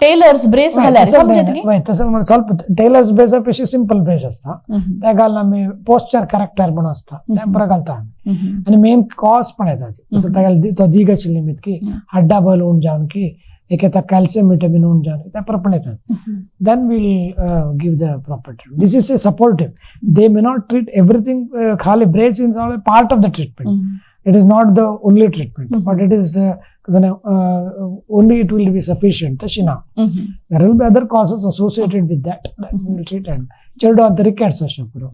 टेलर्स ब्रेस घाल्यारी समजत की. वय, तसं म्हणजे ಸ್ವಲ್ಪ ಟೈಲर्स ब्रेस पेक्षा सिंपल ब्रेस असता. त्या घालून आमी पोस्चर करेक्टर म्हणून असता, त्या बरं घालता आमी. आणि मेन कॉज पण येता जसं ताका तो दीग आशिल्ली निमित्त की हड्डा बल उण जावन की एक येता कॅल्शियम विटामीन उण जावन त्या बरं येतात. Then we'll give the proper treatment. This is a supportive. They may not treat everything. खाली brace is all part of the treatment. It is not the only treatment, but it is only it will be sufficient. तशी ना. There will be other causes associated with that that we will treat. And चेडो ಅಂತ rickets अशें पुरो.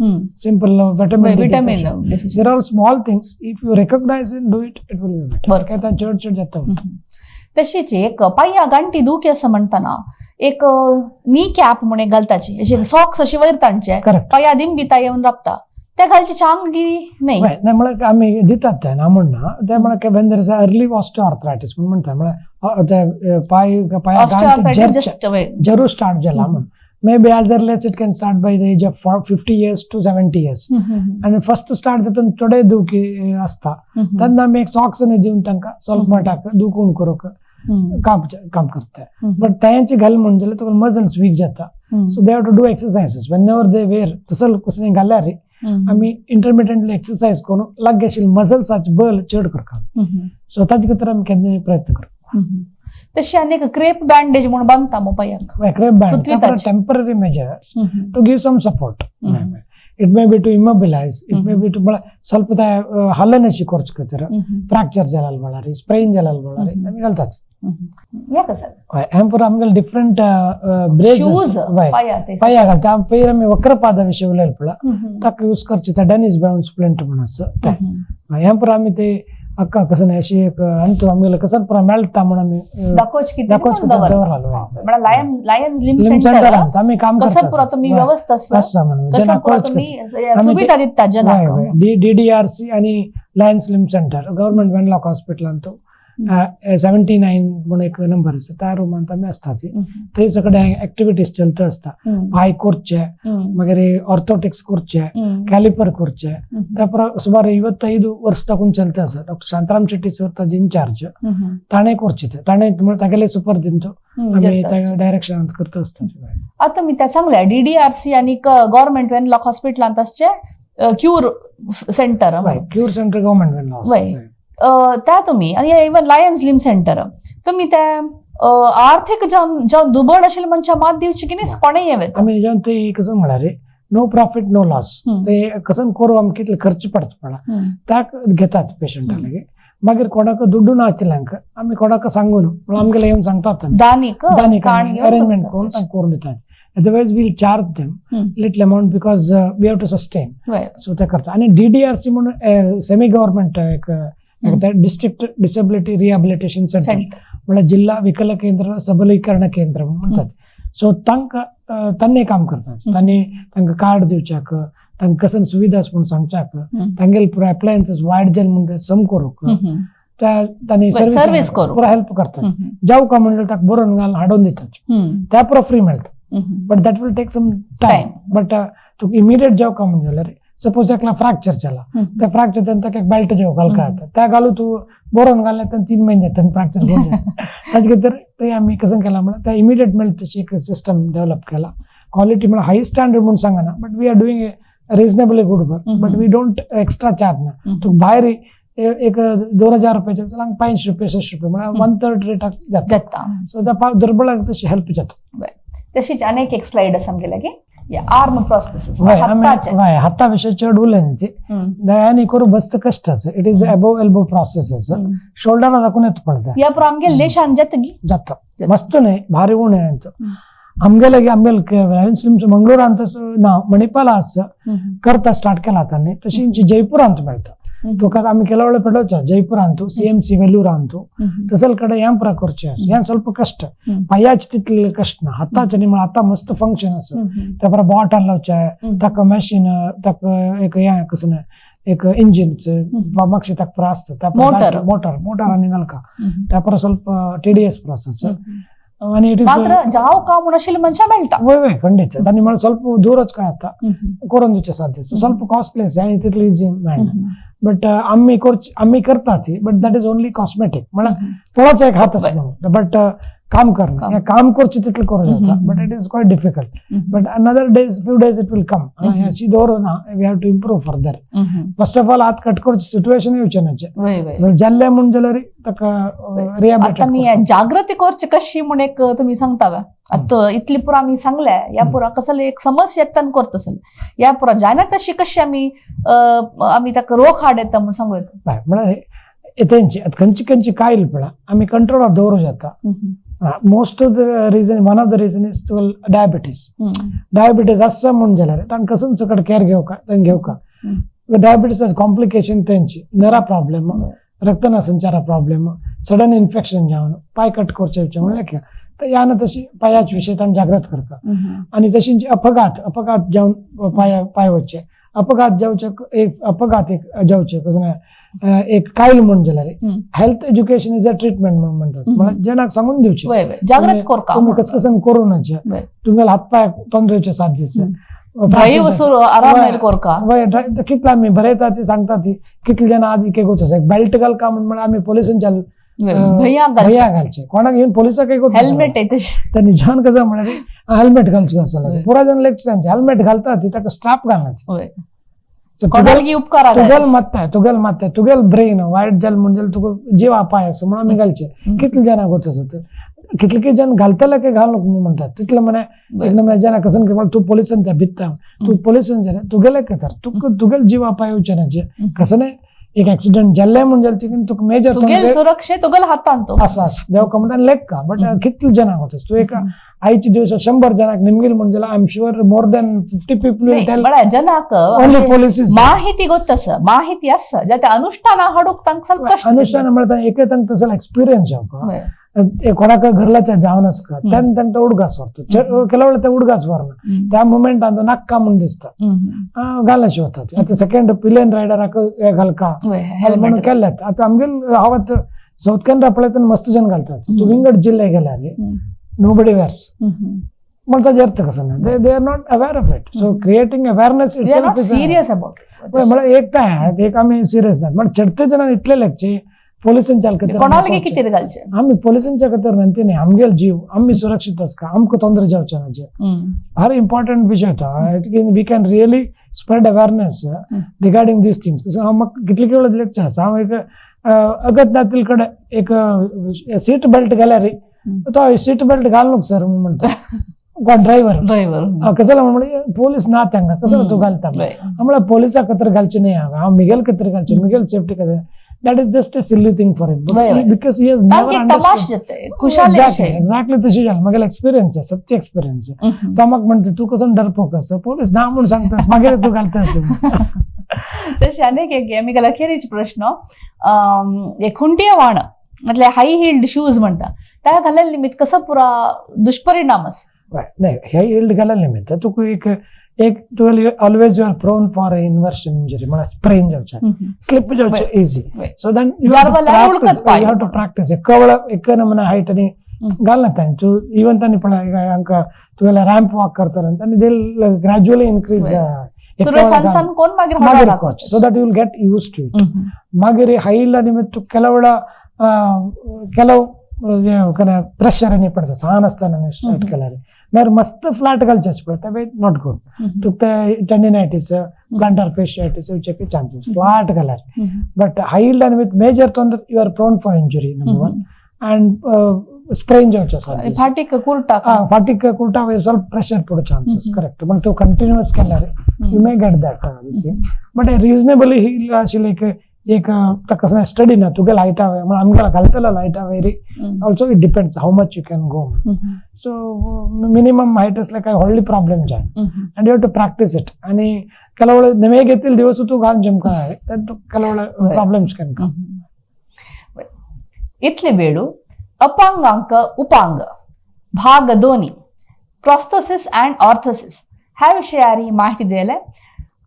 Simple vitamin D vitamin deficiency. There are small things. If you recognize and do it, it will be better. बरं. काय चड चड जाता. तशीच एक पाया गांठी दुखी असं म्हणताना एक नी कॅप म्हणून एक घालताची, अशी सॉक्स अशी वयर ताणचे, Correct. पाया दिंबिता येवन राबता, त्या घालची चांगली नाही. नाही नाही, म्हळ्यार आमी दितात ते ना म्हणना ते, म्हळ्यार when there is early osteoarthritis म्हणून म्हणटा, म्हळ्यार ते पाय पाया ऑस्टिओआर्थरायटिस जस्ट जरूर स्टार्ट जाला म्हणून. Maybe as early as it can start by the age of 50 years to 70 years. आनी फर्स्ट स्टार्ट जाता थोडे दुखी आसता, तेन्ना आमी एक सॉक्स दिवन तांकां ಸ್ವಲ್ಪ मटाक दूख उण करूंक काम काम करता. बट तेंचे घाल म्हणून जाल्यार तुका मसल्स वीक जाता, so they have to do exercises whenever they wear. तसं कसं घाल्यार आमी इंटरमिटंटली एक्सरसाइज करून लागीं आशिल्ले मसल्साचे बल चड करता. सो ताजे खातीर आमी केन्नाय प्रयत्न करता. तशी आनी एक क्रेप बँडेज म्हणून बांदता मग पायाक. Crepe band सुतविताची. Temporary measures to give some support. It may be to immobilize, it may be to ಸ್ವಲ್ಪ ಹಲ್ಲನೆ ಕೊರ್ಚ್ खातीर, फ्रॅक्चर जाल्यार म्हळ्यार, स्प्रेन जाल्यार म्हळ्यार आमी घालतात. या कसं हें पुरो आमगेले डिफरंट ब्रेस शूज पाया ते पाया घालता. पयर आमी वक्रपादा विशीं उलयले पळय, ताका यूज करचे ते डेनिस ब्रावन स्प्लिंट म्हणून आसा ते. हें पुरो आमी ते अक्का कसं नाही अशी एक अंतू आमगेले कसं पुरो मेळटा म्हणून आमी दाखोवच किती दाखोवच दवरलो. म्हळ्यार lions limb limb centre सेंटरांत आमी काम कसं करता. पुरो तुम्ही व्यवस्था आसा म्हणून कसं जनाक पुरो कळच तुम्ही आमी सुविधा दिता जनाक. डी डी आर सी आणि Lions limb centre, government Wenlock हॉस्पिटलांत 79 म्हणून एक नंबर आसा, त्या रुमांत आमी आसता. थंय सगळे ऍक्टिव्हिटीज चलता आसता. पाय करचे, मागीर ऑर्थोटिक्स करचे, कॅलिपर करचे. त्या पुरो सुमार 25 वर्स ताकून चलता आसा. डॉक्टर शांताराम शेट्टी सर ताजे इन्चार्ज, ताणें करचे ते, ताणें म्हळ्यार तागेले सुपर दिवन आमी डायरेक्शनांत करता आसता. आता मी त्या सांगल्या डीडीआरसी आणि गव्हर्नमेंट वेनलॉक हॉस्पिटलांत असचे cure centre. Cure centre government Wenlock. वय. त्या तुमी आनी इवन लायन्स लिम सेंटर तुमी ते आर्थीक जावन जावन दुबळ आशिल्ले मनशां मात दिवची की न्ही कोणेय येवं येता. आमी जेवण ते कसं म्हळ्यार नो प्रॉफिट नो लॉस. ते कसं करू आमकां कितले खर्च पडता पडा त्याक घेतात पेशंटा लागी. मागीर कोणाक दुड्डू नाशिल्ल्यांक आमी कोणाक सांगून म्हळ्यार आमगेले येवन सांगतात आमी. दानीक दानीक काण घेवन अरेंजमेंट करतात करून तशें. तांकां करून दितात. Otherwise we'll charge them little amount because we have to sustain. So ते करता. आनी डीडीआरसी म्हणून सेमी गव्हर्मेंट एक district disability rehabilitation centre centre. म्हळ्यार जिल्हा विकल केंद्र सबलीकरण केंद्र म्हणतात. सो तांकां तांणी काम करतात. तांणी तांकां कार्ड दिवच्याक, तांकां कसन सुविधा आसा म्हूण सांगच्याक, तांगेले पुराय अप्लायन्सीस वायट जाले म्हूण ते सम करूंक त्या तांणी सर्वीस करूंक. पुरा हेल्प करतात. जावं का म्हणजे ताका बरोवन घाल हाडून दितात, त्या पुरा फ्री मेळटा. But that will take some time. Time. But तुका इमिडिएट जावं का म्हण जाल्यार सपोज एकला फ्रॅक्चर जाला, त्या फ्रॅक्चर ताका एक बेल्ट जेव घालका येता, त्या घालू तूं बरोवन घालल्यार ताका 3 महिने जाता फ्रॅक्चर करून. ताजे खातीर ते आमी कसं केलां म्हळ्यार त्या इमिडिएट मेळटा तशी एक सिस्टम डेव्हलप केला. क्वॉलिटी म्हळ्यार हाय स्टँडर्ड म्हूण सांगना, but we are doing a reasonably good work. But we don't extra charge ना. तुका भायर एक 2000 रुपयाचे जाल्यार हांगा 500 रुपये 600 रुपये म्हळ्यार 1/3 रेटाक जाता. जाता. सो त्या दुर्बळाक तशी हेल्प जाता. तशीच अनेक एक स्लायड आसा आमगे लागीं, आर्म प्रोस्थेसिस. वय आमी हाताचे. वय हाता विशय चड उलयना ती. आनी करूं बस्त कश्ट आसा. It is above elbow process. शोल्डरा दाखून येता पडता. ह्या पुरो आमगे देशान जाता गी? जाता. मस्त न्हय भारी उणें आनी आमगेले आमगेले लायन्स लिम्स मंगळूरांत ना मणिपाला आसा करता स्टार्ट केला तांणी. तशींच जयपुरांत मेळटा तुका. आमी ಕೆಲವು ವೇಳೆ ಪಡೋಚ ಜೈಪುರ ಅಂತು ಸಿ ಎಂ ಸಿ ವೆಲ್ಲೂರ ಅಂತು तसल ಕಡೆ ಯಾं ಪುरा करचें हें ಸ್ವಲ್ಪ कश्ट. पांयाच तितले कश्ट ना, हाताचे न्ही. म्हळ्यार आतां मस्त फंक्शन आसा. त्या बरोबर बॉटल लावचें, ताका मॅशीन, ताका एक हें कसं एक इंजिन मागशे ताका पुरा आसता. मोटर. मोटर मोटर आनी घालका त्या परत ಸ್ವಲ್ಪ टीडीएस प्रोसेस आणि it is मात्र जाव का म्हूण आशिल्ले मनशां मेळटा. वय वय खंडीत. आनी म्हळ्यार ಸ್ವಲ್ಪ दूरच काय आता करून दिवचें साध्य ಸ್ವಲ್ಪ कॉस्टली आसा आनी तितली इजी मेळना. बट आमी करची आमी करता ती, but that is only cosmetic. म्हळ्यार पळोवचो एक हात आसा म्हणून, बट काम करना हें काम करचें तितलें करूं जाता, but it is quite difficult. But another days, few days it will come. अशी दवरून ना we have to improve further. First of all हात कट करचे सिच्युएशन येवचें ना. वय वय जाल्लें म्हूण जाल्यार ताका आता मी रिहॅबिलिटेट. जागृती करची कशी म्हूण एक तुमी सांगता. आतां इतली पुरा आमी सांगले, ह्या पुरा कसले एक समस्या येता करत ह्या पुरा जायना तशी कशी आमी आमी ताका रोख हाड येता म्हूण सांगू येता. म्हळ्यार तेंची आतां खंयची खंयची कायल पळय आमी कंट्रोलार दवरूं जाता. Most of the reason, one of the reason is तुका डायबिटीज. डायबिटीज आसा म्हूण जाल्यार तांकां कसं सकट केअर घेवका तांकां घेवका. डायबिटीज कॉम्प्लिकेशन तेंची नरा प्रॉब्लेम, रक्तनासंचारा प्रॉब्लेम, सडन इन्फेक्शन जावन पाय कट करचे म्हणल्यार तर यान तशी पायाच विशय तांणी जागृत करता. आनी तशींच अपघात अपघात जावन पाया पाय वचचे अपघात जावचे एक अपघात एक जावचे कसं एक कायल म्हूण जाल्यार health education is a treatment म्हणून म्हणतात. म्हळ्यार जनाक सांगून दिवचे, वय वय जागृत करका. तुमी कस कसं करू नये, तुमगेले हात पाय तोंदरेचे साथ दिस. भंय वसूर आराम मेल करका. वय कितले आमी बरयता ती सांगता ती कितले जाणां आदी एक वचो एक बेल्ट घालका म्हूण म्हळ्यार आमी पोलिसांच्या भंया भंया घालचे कोणाक घेवन पोलिसाक एक हेल्मेट तशें. तर निजान कसं म्हळ्यार हेल्मेट घालचें कसं लागें पुरा जण लेक्चर सांगचे हेल्मेट घालता ती ताका स्ट्राप घालना. कोणाक उपकार. तुगेल मात्ताय तुगेल मात्ताय तुगेल ब्रेन वायट जालें म्हूण जाल्यार तुका जीव अपाय आसा म्हणून आमी घालचे. कितले जाणांक वता कितले कितले जण घालतले काय घालूंक म्हणटात तितले म्हणे एकदम जना कसं की तूं पोलिसान त्या भित्ता तूं पोलिसान जाल्यार तुगेले तर तुका तुगेल जीव अपाय येवचें ना. कसं न्ही एक एक्सिडेंट जाल्लें म्हूण जाल्यार तितून तुका मेजर तुगेल सुरक्षे तुगेल हातान तो असं असं देव म्हणटा लेखका. बट कितले जणांक वता तूं एक आयचे दिवस 100 जणांक निमगेल म्हूण जाल्यार I am sure more than 50 people ಜನಾಕ್ only police ಮಾಹಿತಿ ಗೊತ್ತಸ ಮಾಹಿತಿ ಅಸ್ಸ ಜೊತೆ ಅನುಷ್ಠಾನ ಹಾಡೋಕ್ ತಂಗ್ ಸ್ವಲ್ಪ ಕಷ್ಟ. अनुष्ठान म्हळ्यार एके तांकां तसो एक्सपिरियन्स जावका कोणाक घरलाच्या जावन आसका त्यान तांकां उडगास व्हरता ಕೆಲವು ವೇಳೆ उडगास व्हरना त्या मुमेंटान नाक्का म्हूण दिसता घालशी वता. आतां सेकंड पिलेन रायडराक घालका म्हणून केल्यात. आतां आमगेल हांव साऊथ कॅनरा पळयतना मस्त जण घालतात. तूं विंगड जिल्ले गेल्यार नोबडी वेअर्स म्हण ताजें अर्थ कसो ना they are not aware of it. So creating awareness it's serious about म्हळ्यार एक काय एक आमी सिरियस ना म्हण चडते जणां इतले लेखचे पोलिसांच्या कोणाला किती घालचे आमी पोलिसांच्या खातीर न्हय न्ही आमगेल जीव आमी सुरक्षीत आसका आमकां तोंदरे जावचे ना. भारी इम्पॉर्टंट विशय तो. We can really spread awareness regarding these things. हांव म्हाका कितले वेळ लेक्चर आसा हांव एक अगत नातील कडे एक सीट बेल्ट घाल्यार तो सीट बेल्ट घाल नको सर म्हणतो कोण ड्रायव्हर. ड्रायव्हर. कसं म्हणजे पोलीस ना तांका कसं तू घालता. आम्हाला पोलिसा कतर घालची नाही, हांव मिगेल कतर घालची, Miguel safety Qatar. That is just a silly thing for him because he has तमाश जाते खुशाल. एक्झॅक्टली तशी झालं. मगेल एक्सपिरियन्स आहे, सत्य एक्सपिरियन्स आहे. तो मग म्हणते तू कसं डरपो, कसं पोलीस ना म्हणून सांगतास, मागेर तू घालतास. तसे अनेक एक मी अखेरीच प्रश्न. हे खुंटिया वाण म्हटल्यार हाय हिल्ड शूज म्हणता, त्या घालेले निमित्त कसं पुरा दुष्परिणामच? नाही, हे हिल्ड घालेले निमित्त तुका एक एक तू always you are prone for inversion injury, म्हळ्यार स्प्रेन जावचें, स्लिप जावचें easy. So then you have to practice. कवळ एक नमुना हायट आनी घालना तांणी तूं इवन तांणी पळय हांकां तुगेले रॅम्प वॉक करता आनी they gradually increase. मागीर coach so that you will get used to it. मागीर हाय निमित्त ಕೆಲವು ಕೆಲವು प्रेशर आनी पडता सान आसतना स्टार्ट केल्यार. मागीर मस्त फ्लॅट घालचे पडटा, ते not good. तुका ते टेंडिनायटीस, प्लांटर फेशियायटीस येवचे चान्सीस फ्लॅट घाल्यार. बट हाय हिल्ड आनी विथ मेजर ತೊಂದ್ರೆ you are prone for injury number one and sprain जावचे. फाटीक कुर्टा. फाटीक कुर्टा वयर ಸ್ವಲ್ಪ प्रेशर पडो चान्सेस, करेक्ट. पण तूं कंटिन्युअस केल्यार you may get that this thing. But reasonably heel आशिल्ले एक एक ताका स्टडी ना तुगेले हायटा वयर, म्हणून आमगेलो घालतलो हायटा वयर. Also it depends how much you can go. So minimum height असले काय व्हडली प्रॉब्लेम जाय and you have to practice it. आणि ಕೆಲವು नवे घेतील दिवस तू घाल जमका आहे तर तू ಕೆಲವು प्रॉब्लेम्स can come. इतले वेळू अपांगांक उपांग भाग दोन्ही प्रॉस्थोसिस अँड ऑर्थोसिस ह्या विशयारी माहिती दिले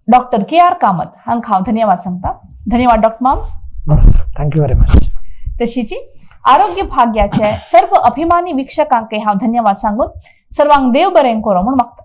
डॉक्टर के आर कामत हांकां हांव धन्यवाद सांगता. धन्यवाद डॉक्टर माम. नमस्कार, thank you very much. तशीची आरोग्य भाग्याचे सर्व अभिमानी वीक्षकांक हांव धन्यवाद सांगून सर्वांक देव बरें करो म्हूण मागता.